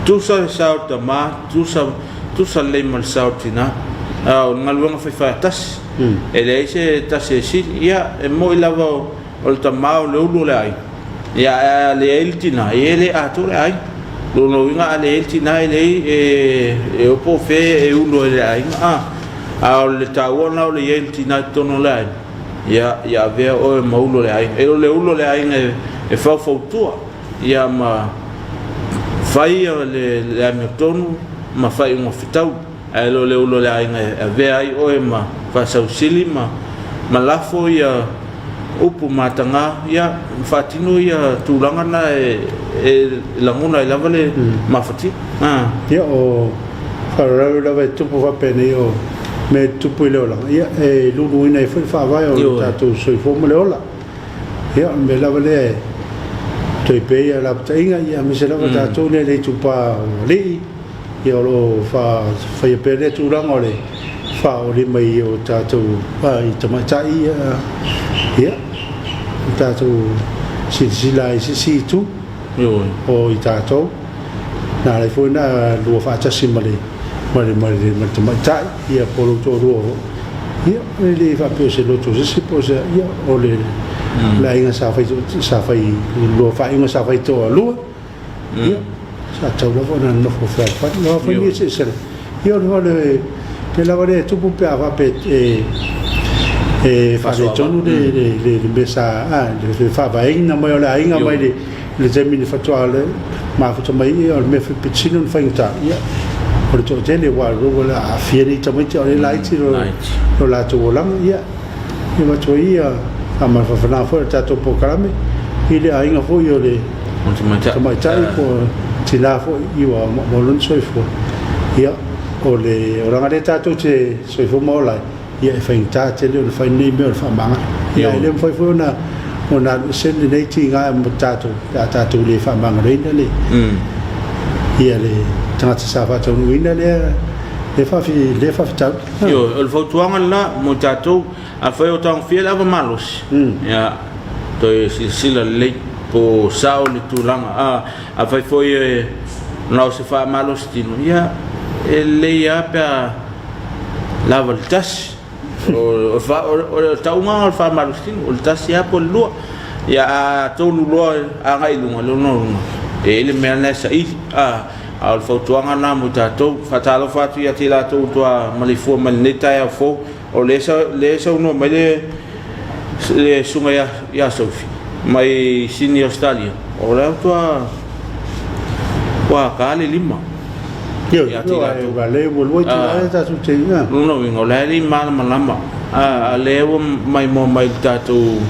Tusa le sa o le tama, tusa, tusa lelei ma le sa o le tina. O le galuega faifaatasi. E leai se tasi e sili. Ia, e moni lava o le tama o le ulu o le aiga. Ia, ae a leai le tina, ia e le atoa le aiga. O lona uiga a leai le tina e leai e o po o fea e ulu ai le aiga. A, a o le taua lena o le i ai o le tina i totonu o le aiga, ia, ia avea oe ma ulu o le aiga. E o le ulu o le aiga e faufautua, ia ma fai le amiotonu ma faaiuga fetaui. Ae le o le ulu o le aiga e avea ai oe ma faasausili ma ma lafo ia upu mataga, ia ma faatino ia tulaga na e e lagona ai lava le mafatia. Ia o faalavelave lava e tupu faapenei o mea e tutupu i le olaga, ia e luluina ai foi le faavae o le tatou soifua ma le ola. Ia o le mea lava lea e toe pea ia lapataiga, ia aemaise lava tatou lea i le itupa o alii, Ia o lo o faia pea lea tulaga o le faaoli mai o tatou i tamaitai ia, ia tatou silasila ai i se isi itu o i tatou na ala ai foi ona lua faatasi ma le ma le ma le ma le tamaitai ia po o lou toalua foi. Ia e le faapea o se loto o se isi po o se ia o le le aiga sa fai sa fai lua faaiuga sa fai toalua. Ia, sa tatau lava ona nonofo fealofani. Aua foi nei eseese, ia o le mea lava lea e tupu pe a faapea e e faaletonu le le le mea sa le faavaeina mai o le aiga mai le le taimi na faatoa mafuta mai ia o le mea pito sili ona faigata ia o le toatele aua o le aafia nei tamaiti a o lea e laiti lo latou olaga ia E avatu ai ia faamafanafanaga foi a le tatou polokalame i le aiga foi o le tamaitai po o tina foi i ua maua lona soifua. Ia, o le olaga lea tatou te soifua ma ola ai, ia e faigata tele ona fai lenei mea o le faamagalo. Ia, e le mafai foi ona ona alu ese lenei tiga mo tatou pe a tatou le faamagaloina le ia le tagata sa faataunuuina lea lea faafitauli. Ioe, o le fautuaga lena mo i tatou, afai o tagofia le ava malosi, ia, toe silasila lelei po o sao le tulaga. A, afai foi e na o se faamalosi tino, ia, e lelei lava pe a lava le tasi. O, o, o, o le tauga o le faamalosi tino, o le tasi lava po o le lua. Ia, a tolu loa agai i luga, lona uiga, e i ai le mea lena e saili. A, A o le fautuaga lena mo i tatou. Faatalofa atu ia te i latou ua toa maleifua mai lenei taeao fou. O lea e saunoa mai le le susuga ia, ia Sophie mai Sydney, Australia. O lea ua toa ua ka le lima. Ia te i latou. Lona uiga, o la e le i malamalama. A lea ua maimoa mai i le tatou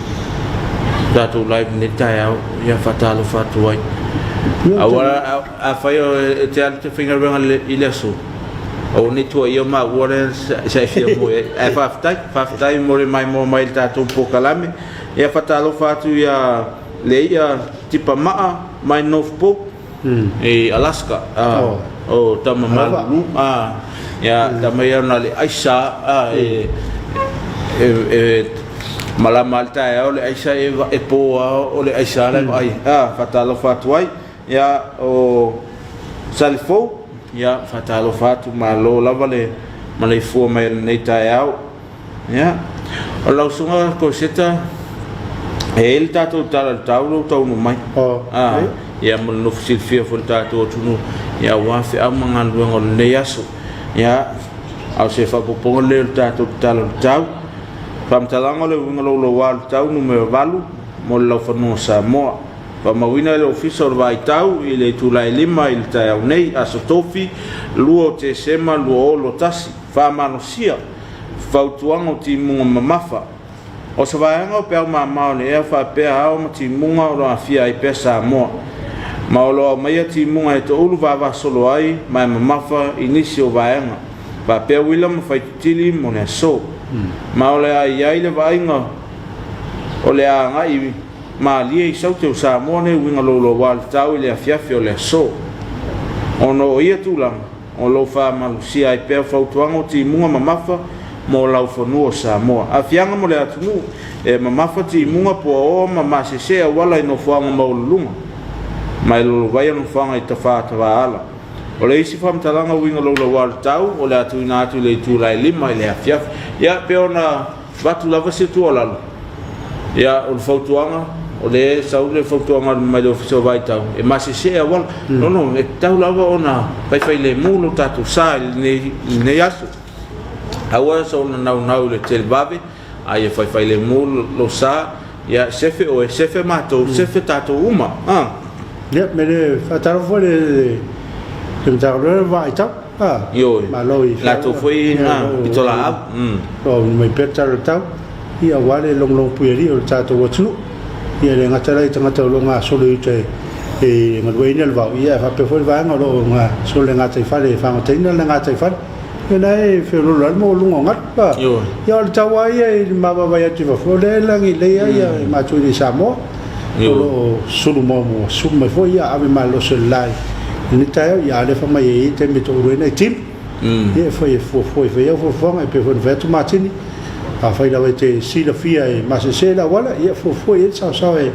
tatou live i lenei taeao. Ia faatalofa atu ai. Aua afai e te alu te faigaluega i le aso, aua ne i tuuaia maua lea sa e fia moe ai. Ae faafetai, faafetai mo le maimoa mai i le tatou polokalame. Ia faatalofa atu ia Leia Tipamaa mai North Pole i Alaska. O tama malulu. Ia tama ia na le aisa e e malama lava le taeao le aisa e po lava o le aisa la e vaai a. Faatalofa atu ai ia o Salifou, ia faatalofa atu, malo lava le maleifua mai o lenei taeao. Ia o lau susuga Koseta, e i ai le tatou tala i le tau lou taunuu mai. A, Ia mo le nofo silafia foi le tatou atunuu, ia aua feau ma galuega o lenei aso. Ia a o se faaopoopoga lea o le tatou tala o le tau. Faamatalaga o le uiga louloua o le tau numera 8 mo le laufanua o Samoa. Faamauina e le Ofisa o le Vaitau i le itula e 5 i le taeao nei, Aso Tofi, 2 o Tesema 2021. Faamalosia Fautuaga o Timuga Mamafa. O se vaega o peau mama o le ea faapea ao ma timuga o lo aafia ai pea Samoa. Ma o lo aumaia timuga e toulu vavasolo ai ma e mamafa i nisi o vaega faapea uila ma faitutili mo le aso. Ma o le a i ai le vaaiga o le a agai malie i saute o Samoa nei uiga louloua le tau i le afiafi o le aso. Ona o ia tulaga, O lo o faamalosia ai pea fautuaga o timuga mamafa mo laufanua o Samoa. Aafiaga mo le atunuu, e mamafa timuga puaoa ma masese auala i nofoaga maualuluga ma e lolovaia nofoaga i tafatavaala. O le isi faamatalaga uiga loulauā o le tau o le a tuuina atu i le itula e 5 i le afiafi. Ia, pei ona avatu lava se tuualalo, ia, o le fautuaga, o lea e sau le fautuaga mai le Ofisa o Vaitau, e masese auala. No, no, e tatau lava ona faifailemu lo tatou sa i lenei aso. Aua soona naunau i le televave, a ia faifailemu lo sa, ia sefe oe, sefe matou, sefe tatou uma. Ah. Ia, me le faatalofa foi le Matagaluega o le Vaitau. Ah, Ioe. Malo i Latou foi pitolaau. O mai pea tala o le tau, ia aua le logologo puialii o le tatou atunuu. Ia e le gata la i tagata o lo o gasolo i uta e galueaiina le vao, ia ae faapea foi le vaega o lo o gasolo i le gataifale e fagotaina le gataifale. Ia na e feoloolo ai le maualuga o galu. Ioe. Ia o le tau lava ia i le mavaavaai atu i fafo, o lea e lagilei lava ia matou i inei i Samoa. O lo o sulu muamua, sulu mai foi ia ave malolosi o le la i lenei taeao, ia a o lea fai mai e i ai taimi e toalua ai nai timu. Ia e fai e fuafua e fai au fuafuaga e pei foi ona fai atu Matini, afai lava e te silafia e masese le auala, ia fuafua i ai le saosao e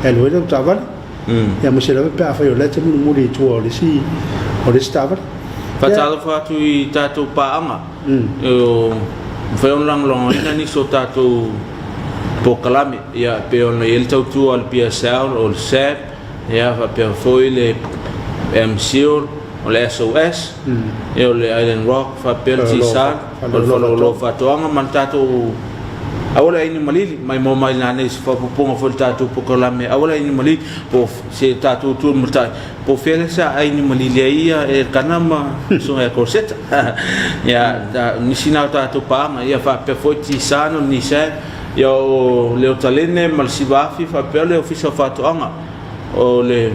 alu ai lau taavale. Ia aemaise lava pe afai o la e te mulimuli i tua o le isi o le isi taavale. Faatalofa atu i tatou paaga, o mafai ona lagolagoina nisi o tatou polokalame, ia e pei ona i ai le tautua a le PSL, o le SAB, ia faapea foi le MSIL, o le SOS, ia o le Island Rock, faapea le TSAL, o le Faleoloa Faatoaga ma le tatou Auala Aini Malili, mai moa mai nanei se faaopoopoga foi i le tatou polokalame Auala Aini Malili, po o se tatou tu matai, po o fea lea sa aini malili ai ia Elkana ma Susuga ia Crosetta. Ia, nisi na o tatou paaga, ia faapea foi TSAN, o le Nissan, ia o le Otalene ma le Siva Afi, faapea le Ofisa o Faatoaga, o le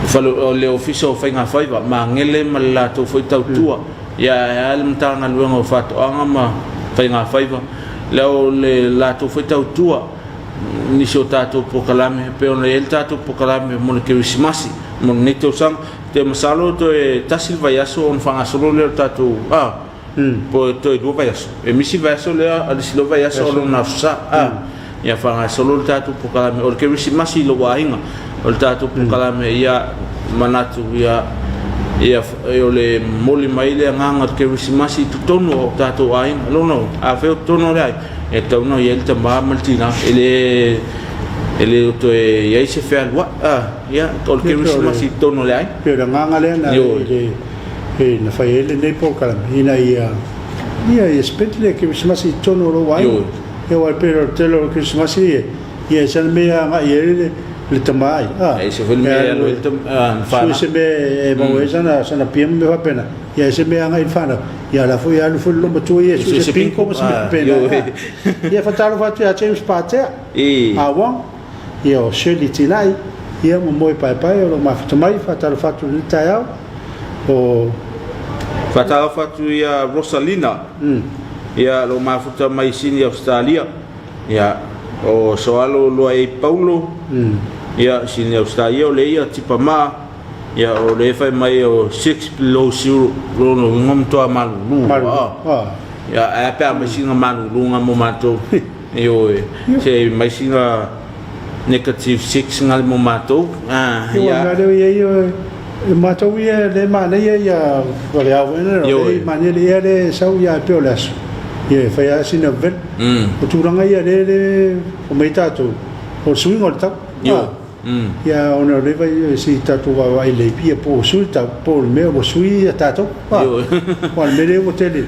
fale, o le Ofisa o Faigafaiva, Magele ma le latou foi tautua, ia ae a le Matagaluega o Faatoaga ma Faigafaiva, lea o le latou foi tautua, nisi o tatou polokalame, pei ona i ai le tatou polokalame mo le Kerisimasi mo lenei tausaga. Ou te masalo toe tasi le vaiaso ona faagasolo lea o le tatou, a, po o toe 2 vaiaso. E misi le vaiaso lea, a le isi loa vaiaso o lona Aso Sa, a, ia faagasolo le tatou polokalame. O le Kerisimasi i lou aiga, o le tatou polokalame, ia manatu, ia, ia, o le momoli mai le agaga o le Kerisimasi i totonu o tatou aiga. Lona uiga, afai o totonu o le aiga, e tatau ona i ai le tama ma le tina, e le toe i ai se fealuai. Ah, ia, o le Kerisimasi i totonu o le aiga. Pei o le agaga lea na, i le, na fai ai lenei polokalame, ina ia, ia spend le Kerisimasi i totonu o lou aiga. Ia, aua e pei o le tele o le Kerisimasi, ia, e sana mea e agai ai le tama ai. Ah, e se foi le mea e alu ai le fanau. Se mea e maua ai sana pia ma mea faapena. Ia, se mea e agai i le fanau. Ia, la foi e alu foi le loomatua ia e sue se pinko ma se mea faapena. Ia, faatalofa atu ia James Patea, Ah Wong, ia o Shirley Tilai, ia ma Moe Paepae o lo o mafuta mai. Faatalofa atu i lenei taeao. O Faatalofa atu ia Rosalina, ia o lo o mafuta mai i Sini Ausetalia. Ia o Soalo Luaei Paulo, ia Sini Ausetalia o le ia Tipamaa, ia o le fai mai o 6 below zero, lona uiga matua malulu. Malulu. Ia, ae a pe a aumai sina maluluga mo matou? Ioe, se mai sina negative 6 gale mo matou. Ah, ia. Ia, lea ia e matou ia le manaia ia o le ao ena o le manaia le ea le sau ia pe o le aso. Ia e fai lava sina vevela. O tulaga ia le le o mai tatou o le suiga o le tau. Ioe. Ia ona o lea vai se i tatou vaavaai lelei ia po ua sui le tau po o le mea ua sui ia tatou. Aua o le mea lea ua tele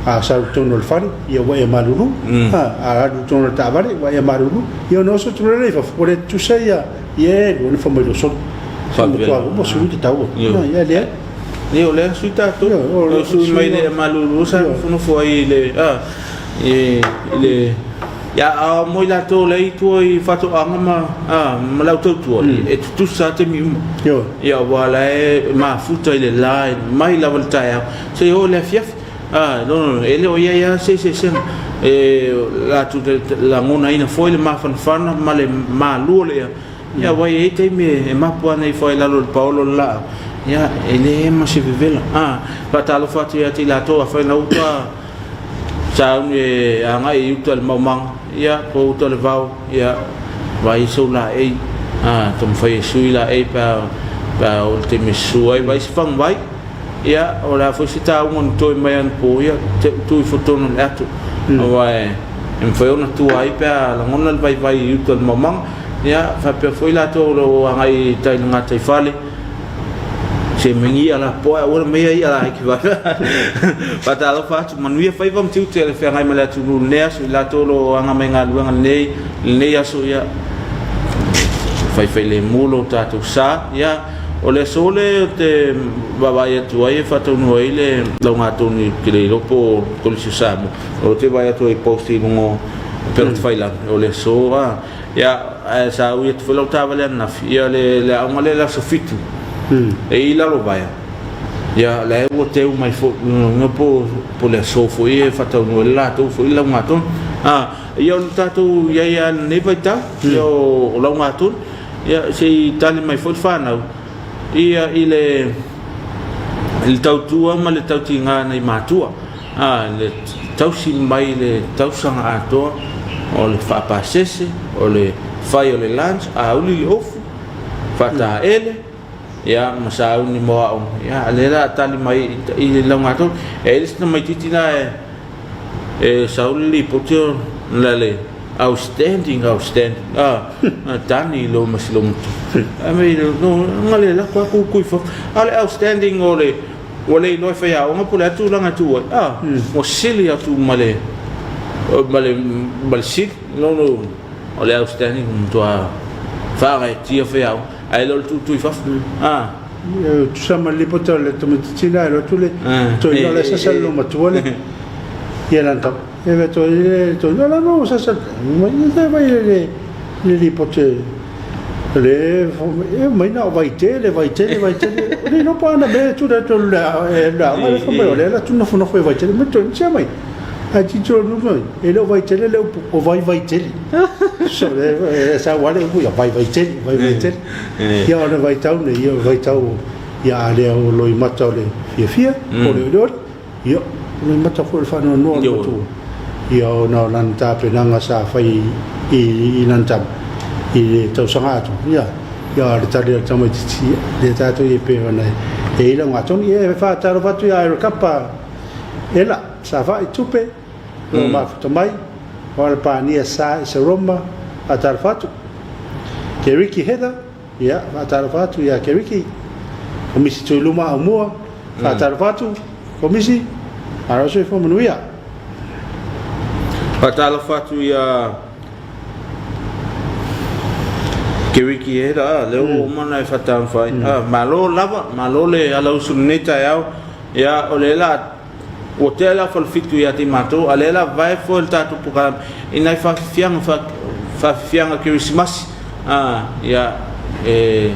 a sau i totonu o le fale ia ua e malulu, a alu i totonu o le taavale ua e malulu, ia ona oso atu loa lea i fafo ua le tutusa ia ia e lua ona fai mai loa solo. Se matua ua sui le tau. Ia leai. Ia o lea sui tatou. O sui mai le malulu sa nofonofo ai i le i le Ia, a mo i latou la i tua i faatoaga ma, a, ma le au tautua, e tutusa lava taimi uma. Ioe. Ia, aua la e mafuta i le la, mai lava i le taeao, seia oo i le afiafi. A, lona uiga, e le o i ai lava se eseesega. E latou te lagonaina foi le mafanafana ma le malu o le ea, ia, aua e i ai taimi e mapu ana ifo ai i lalo o le paolo o le laau, ia, e le ema se vevela. A, faatalofa atu ia te i latou, afai na uta sauni e agai i uta i le maumaga, ia, po uta i le vao, ia, vaai sou laei, a, taumafai e sui laei pe a, pe a oo i le taimi e susu ai, vaai se faguvai, ia, o le a foi se tauga na toe mai anapo, ia, tuu ifo tonu i le ato, aua e, e mafai ona tua ai pe a lagona le vaivai i uta i le maumaga, ia, faapea foi latou o lo o agai i tai i le gataifale, Se mea ia la poa aua le meia ia la hiki vai. Faatalofa atu manuia faiva ma tiute le feagai ma le atunuu lenei aso i latou o lo o aga mai galuega lenei lenei aso ia faifailemu lo tatou sa ia o le aso le ou te vaavaai atu ai e faataunuu ai le laugatonu ou te le iloa po o Kolisi o Samoa o te vaai atu ai i post i luga o upega tafailagi o le aso a Ia, ae sa ui atu foi lau taavale ananafi, ia le, le aoga lea i le aso 7, e i Lalovaea, ia, la e ua teu mai foi, lona po, po le aso foi e faataunuu ai le latou foi laugatonu. A, ia o le tatou i ai lava i lenei vaitau, ia o, o laugatonu, ia se i tali mai foi le fanau, ia i le, i le tautua ma le tautiga a nai matua. A, le tausi mai le tausaga atoa o le faapasese, o le fai o le lunch, auli le ofu, faataele, ia, ma sauni mo aoga. Ia, a lea la a tali mai i le laugatonu. E i ai le isi tamaitiiti la e, e sau le lipoti o la le outstanding, outstanding, a, tani i lo ma si lomatua. Ai mai, no, nga le lako aku kui fafo. A o le outstanding o le, Ua le iloa e faiaoga po o le a tulaga e tu ai, a, ua sili atu ma le, ma le, ma le sili, no, no, o le outstanding ua matua faagaetia faiaoga, ae le o le tutu i fafo, a. Tusa ma le lipoti a le tamaitiiti lena e alu atu le toeaina o la e sasa le loomatua le ia lana tama. E ve toe le toeaina o la no sasa le mai le le lipoti le e mai na o Vaitele, Vaitele, Vaitele. O le iloa po ana mea e tuli atu le le aoga le fai mai o lea la tunofonofo e Vaitele. Mai toe sia mai. Ai titilo nu mai. E le o Vaitele le upu, o Vai Vaitele. So le e sa wale upu ia Vai Vaitele, Vai Vaitele. Ia o le vaitau nei, ia o le vaitau ia a lea o loimata o le fiafia, o le olioli. Ia, o le mata foi o le faanoanoa o le matua, ia ona o lana tapenaga sa fai i, i lana tama i le tausaga atu, ia, ia o le tali a le tamaitiiti, ia, lea tatou i e pei ona e i ai lau gatonu. Ia, e faatalofa atu ia Aerokapa, Ela, Savaii, Tupe, o lo o mafuta mai, o Alepania Sa i Roma, faatalofa atu. Keriki Heather, Ia, faatalofa atu ia Keriki, Komisi Tuiluma Aumua, faatalofa atu, Komisi, malo soifua manuia. Faatalofa atu ia Keriki e la, lea ua uma ona e faatalofa ai. Malo lava, malo le alausu i lenei taeao. Ia, o lea la Ua tea le afa o le 7 ia te matou, a lea la vae foi le tatou polokalame i nai faafifiaga, faafifiaga Kerisimasi, a, ia, e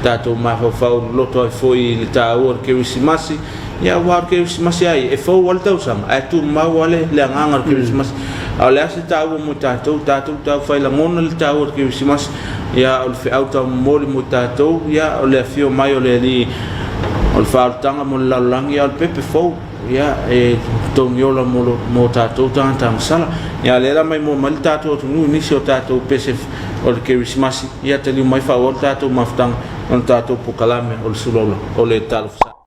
tatou mafaufau loloto ai foi i le taua o le Kerisimasi, ia, aua o le Kerisimasi lava ia, e fou lava le tausaga, ae tumau lava le, le agaga o le Kerisimasi. A o le a se taua mo i tatou, tatou taufai lagona le taua o le Kerisimasi, ia, o le feau taumomoli mo i tatou, ia, o le afio mai o le Alii, o le faaolataga mo le lalolagi, a o le pepe fou. ia, e totogi ola mo, mo tatou tagata masala. Ia, lea la maimoa mai le tatou atunuu i nisi o tatou pese o le Kerisimasi, ia taliu mai faaauau le tatou mafutaga ona tatou pokalame o le sulaula o le Talofa.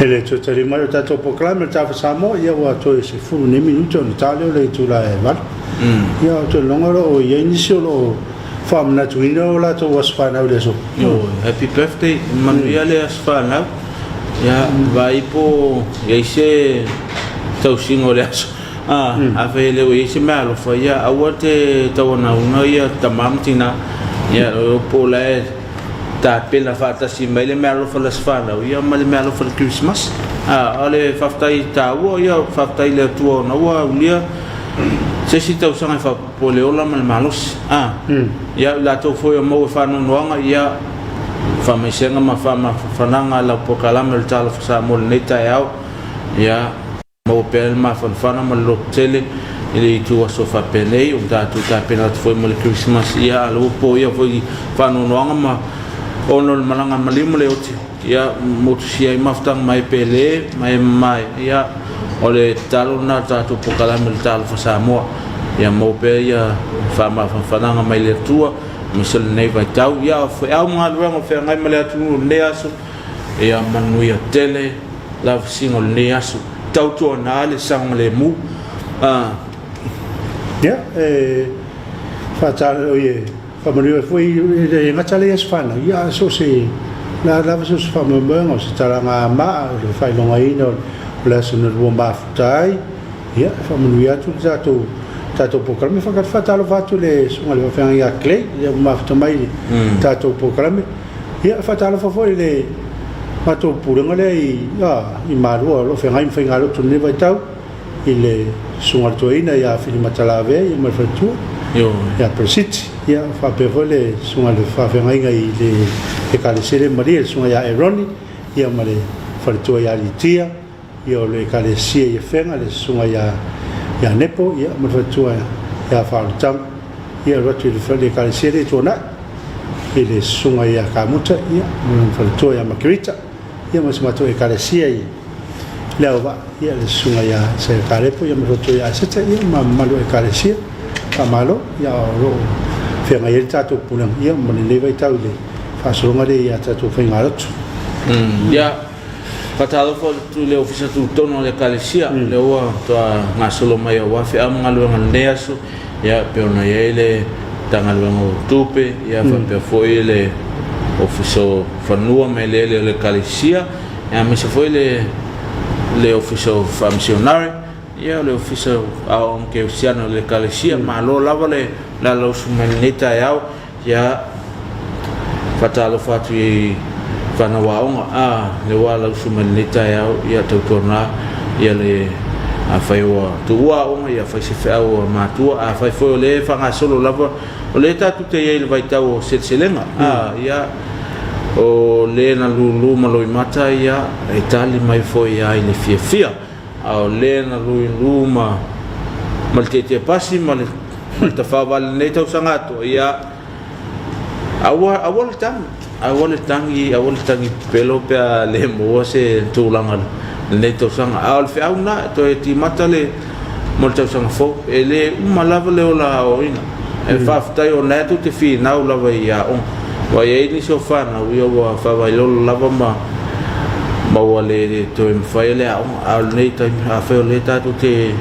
E le toe tali mai o tatou polokalame o le Tafa Samoa, ia ua toe 10 nei minute ona ta lea o le itula e 8. Ia ou te lagona o lo o i ai nisi o lo o faamanatuina o latou aso fanau i le aso. Ioe, happy birthday, manuia le aso fanau. Ia, vaai po o i ai se tausiga o le aso. Afai e le o i ai se meaalofa, ia aua te tauanauna ia tama ma tina. Ia, po o la e tapena faatasi mai le meaalofa i le aso fanau, ia ma le meaalofa i le Kerisimasi. A o le faafetai taua, ia faafetai i le Atua ona ua aulia se isi tausaga e faaopoopo i le ola ma le malosi. Ia, i latou foi o maua faanoanoaga, ia faamaisega ma faamafanafanaga a lau polokalame o le Talofa Samoa i lenei taeao. Ia maua pea le mafanafana ma le lototele i le itu aso faapenei, o tatou tapena atu foi mo le Kerisimasi, ia a o lea ua poia foi i faanoanoaga ma ona o le malaga a maliu ma le oti, ia motusia ai mafutaga ma e pele ma e mamae, ia o le tatalo lena a le tatou polokalame o le Talofa Samoa, ia maua pea ia faamafanafanaga mai le Atua aemaise o lenei vaitau. Ia o feau ma galuega o feagai ma le atunuu i lenei aso, ia manuia tele lavasiga o lenei aso. Tautuana le saogalemu. Ia, e faamanuia foi e le gata lea i aso fanau, ia a so o se la lava so o se faamoemoega, o se talaga maa, o le faailogaina o le aso na lua mafuta ai, ia e faamanuia atu le tatou tatou polokalame. Faatalofa atu i le susuga i le faafeagaiga ia Clay, lea ua mafuta mai i le tatou polokalame. Ia, e faatalofa foi i le matou pulega lea i Malua o lo o feagai ma faigalotu i lenei vaitau i le Susuga i le Toeaina ia Filimata Lavea ia ma le faletua ia Peresiti. Ia, faapea foi le Susuga i le Faafeagaiga i le Ekalesia lea i Malie, le Susuga ia Eroni ia ma le faletua ia Litia. Ia o le Ekalesia i Afega, le susuga ia ia Nepo, ia ma le faletua ia Faaolataga. Ia alu atu i le Ekalesia lea i Tuanai, i le susuga ia Kamuta, ia ma lona faletua ia Makerita, ia ma si matou Ekalesia i Leauvaa, ia le susuga ia Isaia Kalepo, ia ma le faletua ia Aseta, ia ma mamalu o Ekalesia. Faamalo, ia o lo o feagai ai le tatou pulega, ia ma lenei vaitau i le faasologa lea i a tatou faigalotu. Ia, Faatalofa atu i le Ofisa Tutotonu o le Ekalesia, lea ua matua gasolo mai aua feau ma galuega i lenei aso, ia e pei ona i ai le Matagaluega o Tupe, ia faapea foi le Ofisa o Fanua ma Eleele o le Ekalesia, ia aemaise foi le le Ofisa o Faamisionare, ia le Ofisa o Aoaoga Kerisiano o le Ekalesia. Malo lava le alausu mai i lenei taeao. Ia, faatalofa atu i fanau aoga, a, lea ua alausu mai lenei taeao, ia tautuana ia le, afai ua tuua aoga, ia fai se feau a matua, afai foi o lea e faagasolo lava, o lea tatou te i ai i le vaitau o seleselega, a, ia, o le na lulu ma loimata, ia, e tali mai foi lava i le fiafia. A o le na luilu ma ma le tietie pasi ma le ma le tafaovale i lenei tausaga atoa, ia, aua, aua le tagi, aua le tagi, aua le tagi pepelo pe a le maua se tulaga i lenei tausaga. A o le feau lena, e toe timata le mo le tausaga fou. E le uma lava le ola aoaoina. E faafetai o lena tou te finau lava i aoga. Ua i ai nisi o fanau ia ua faavailolo lava ma ma ua le toe mafai le aoga. A o lenei taimi, afai o lea tatou te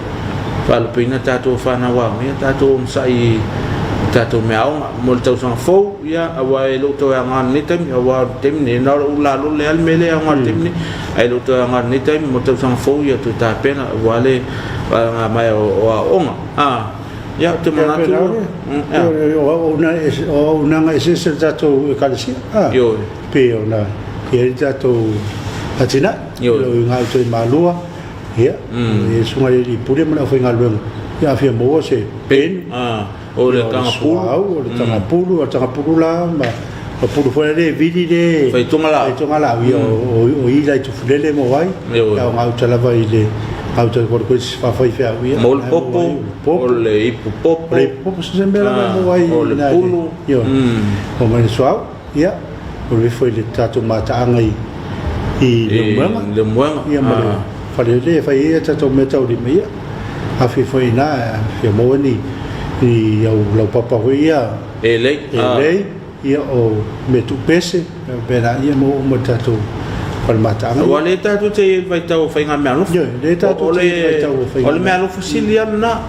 faalupeina tatou fanau aoga, ia tatou onosai i tatou meaaoga. Mo le tausaga fou, ia, aua e le o toe aoga i lenei taimi, aua o le taimi nei, na o lou lalole lava le mea lea e aoga i le taimi nei. Ae le o toe aoga i lenei taimi, mo le tausaga fou, ia toe tapena aua le vaega mai o aoaoga. Ia, ou te manatu... O auaunaga eseese a le tatou Ekalesia, pei ona i ai le tatou atinae, o lo o i gauta i Malua, ia, i le Susuga i le Alii Pule ma le aufaigaluega, ia a fia maua se penu, O le tagapulu. O le tagapulu, o le tagapulu la ma ma pulu foi le vili le faitoga lau ia o i la i Tufulele mo ai. Ia o gauta lava i le gauta i koe se faafaifeau ia. Mo le popo, o le ipu popo. O le ipu popo se mea lava mo ai. O le pulu. Ia. O mai le suau. Ia, o le ifo i le tatou mataaga i i Leumuega. Leumuega. Ia ma le fale lea e fai ai a tatou meataulima, ia, afe foi i ina, fia maua ni i au laupapa foi ia E lei, e lei, ia o mea tuupese, mea faapena, ia maua uma i le tatou fale mataaga. Aua lea tatou te i ai i le vaitau o faigameaalofa. Ioe, lea tatou te i ai i le vaitau o faigameaalofa. O le meaalofa sili lava lena.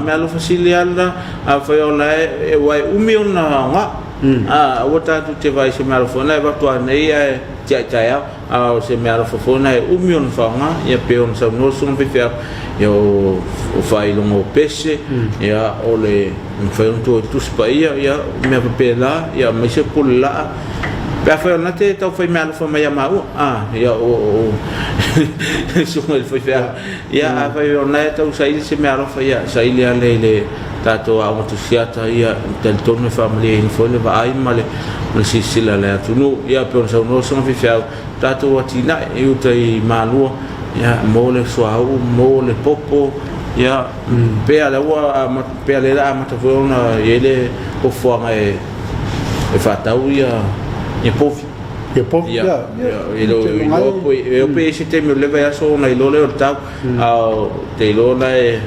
Meaalofa sili lava lena. Afai o la e, aua e umi ona aoga. Aua tatou te vaai i se meaalofa foi lena e avatu lava nei ae tiai taeao. A o se meaalofa foi lena e umi ona faaaoga, ia pei ona saunoa le susuga faifeau, ia o faailoga o pese, ia o le mafai ona toe Tusi Paia, ia mea faapena, ia aemaise pule laa. Pe afai o lena te tau fai meaalofa mai ia maua, a, ia o susuga i le faifeau. Ia afai o lena e tau saili se meaalofa, ia saili lava i le tatou aoga tusiata, ia talitonu e faamalieina foi le vaai ma le silasila a le atunuu. Ia pei ona saunoa le susuga faifeau, tatou atinae i uta i Malua, ia mo le suauu, mo le popo, ia pea lea ua pea lea la amata foi ona i ai le fuafuaga e faatau ia povi. Ia povi, ia. E le o iloa po e o pe i se taimi o le vaiaso ona iloa lea o le tau, a ou te iloa la e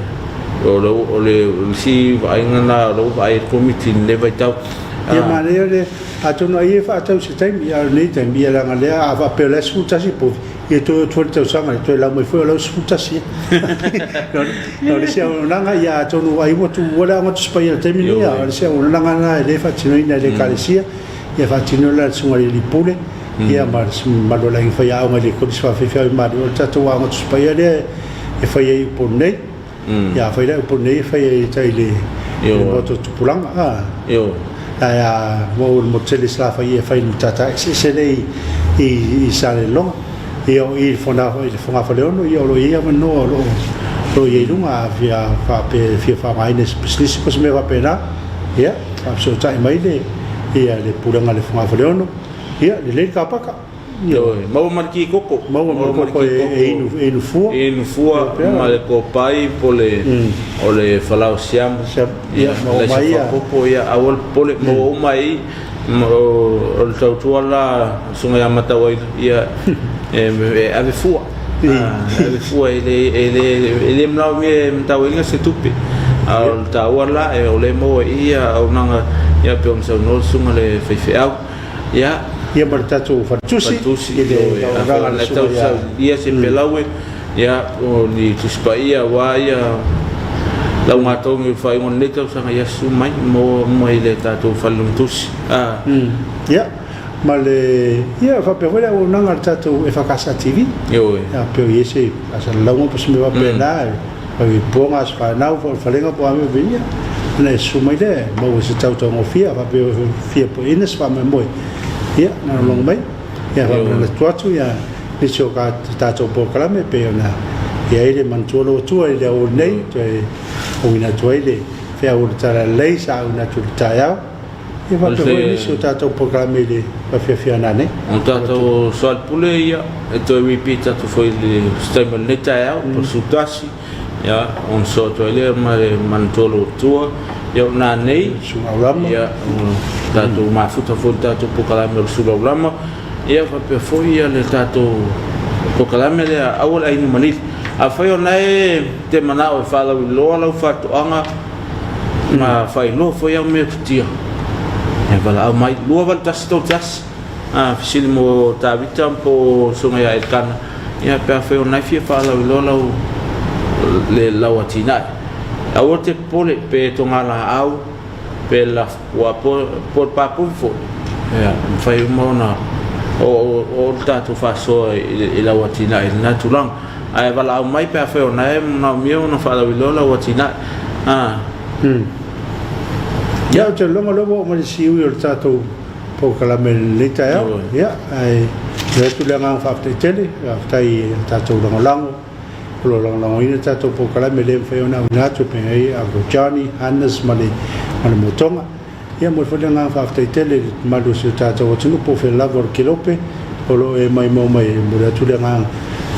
o le o le isi vaaiga lena o lea ua vaai ai le Komiti i lenei vaitau. Ia manaia le, atonu ai e faatau i se taimi, a o lenei taimi, ia leaga lea a faapea o la e 11 povi, ia toe o atu foi le tausaga, ia toe lau mai foi o lau 11. O le isi auaunaga, ia atonu ai ua tuua le Aoga Tusi Paia i le taimi lenei, a o le isi auaunaga lena e le faatinoina e le Ekalesia, ia faatino la e le Susuga i le Alii Pule, ia ma le mamalu o le aiga faiaoga i le Kolisi Faafeifeau i Malua, o le tatou Aoga Tusi Paia lea e fai ai i Upolu nei. Ia afai la i Upolu nei e fai ai tai i le Maota o Tupulaga, a. Ae a ua ou i le motu tele i Salafai e fai i le matata eseese lea i Salelologa. Ia o i i le Fogafaleono, ia o lo o i ai avanoa o lo o i ai i luga, a fia faapea e fia faaaogaina i se pisinisi po o se mea faapena, ia, faafesootai mai le ia le pulega a le Fogafaleono, ia, lelei le kapaka. Ioe, maua ma le ti koko. Maua ma le koko e inu, e inu fua. E inu fua ma le kopai po le o le falao siamu. Ia, maua mai ia. Popo ia, aua le popole, maua uma ai o le tautua la susuga ia Matauaina, ia e ave fua. Ave fua e le e le e le manaomia e Matauaina se tupe. A o le taua la o lea e maua i i ia auaunaga ia pei ona saunoa le susuga i le faifeau. Ia. Ia ma le tatou faletusi. Faletusi, i le auaunaga a le susuga ia. Ia se pelaue, ia, o ni Tusi Paia aua ia laugatogi o le faaiuga o lenei tausaga, ia susu mai maua uma i le tatou fale logotusi. Ia, ma le, ia faapea foi le auaunaga a le tatou EFKS TV. Ioe. Ia, pe o i ai se faasalalauga po o se mea faapena, e poga aso fanau, faalefalega po o a mea faapea, ia, ona e susu mai lea e maua i se tau taugofie, a faapea e fia pueina se faamoemoe, ia, lagolago mai. Ia, faamanatu atu ia nisi o tatou polokalame e pei ona i ai le manatua lou Atua i le aoauli nei, toe auina atu ai le feau o le Talalelei sa auina atu i le taeao. Ia faapea foi nisi o tatou polokalame i le afiafi a nanei. O tatou soalepule ia e toe repeat atu foi i le se taimi o lenei taeao po o le 11 ia ona sosoo atu ai lea ma le manatua lou Atua. Ia o nanei Sulaulama. Ia o tatou mafuta foi i le tatou polokalame o le Sulaulama. Ia faapea foi ia le tatou polokalame lea aua le ainu malili. Afai o lena e te manao e faalauiloa lau faatoaga ma faailoa foi au mea tutia, e valaau mai 28131, a fesili mo Tavita po o Susuga ia Elkana, ia pe afai o lena e fia faalauiloa lau le lau atinae. Aua te popole pe togalaau pe lafua po po le papovi foi, ia mafai uma ona o o le tatou faasoa i lau atinae i lena tulaga. Ae valaau mai pe afai o lena e manaomia ona faalauiloa lau atinae. A. Ia, ou te lagona o lea ua oo mai le siui o le tatou polokalame i lenei taeao. Ia, ae momoli atu le agaga faafetai tele, faafetai i a tatou lagolago o lo o lagolagoina le tatou polokalame e le mafai ona auina atu e pei ai Uncle Johnny, Hannes ma le ma le Motoga. Ia momoli foi le agaga faafetai tele i le mamalu o si o tatou atunuu po o fea lava o le Kelope o lo o e maimau mai e momoli atu le agaga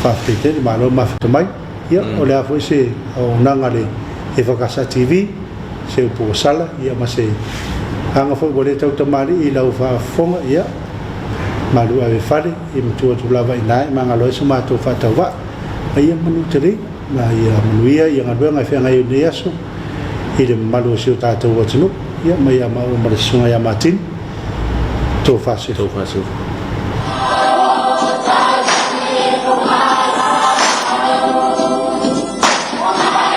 faafetai tele, malo mafata mai. Ia o le a foi se auaunaga a le EFKS TV, se upu ua sala, ia ma se aga foi ua le tautamalii i lau faafofoga, ia malu ave fale, ia matua atu lava i ina e magalo ai so matou faatauvaa. A ia manu tele, ma ia manuia ia galuega e feagai ai i lenei aso. i le mamalu o si o tatou atunuu, ia, ma ia maua ma le Susuga ia Martin. Tofa Sefu. Tofa Sefu.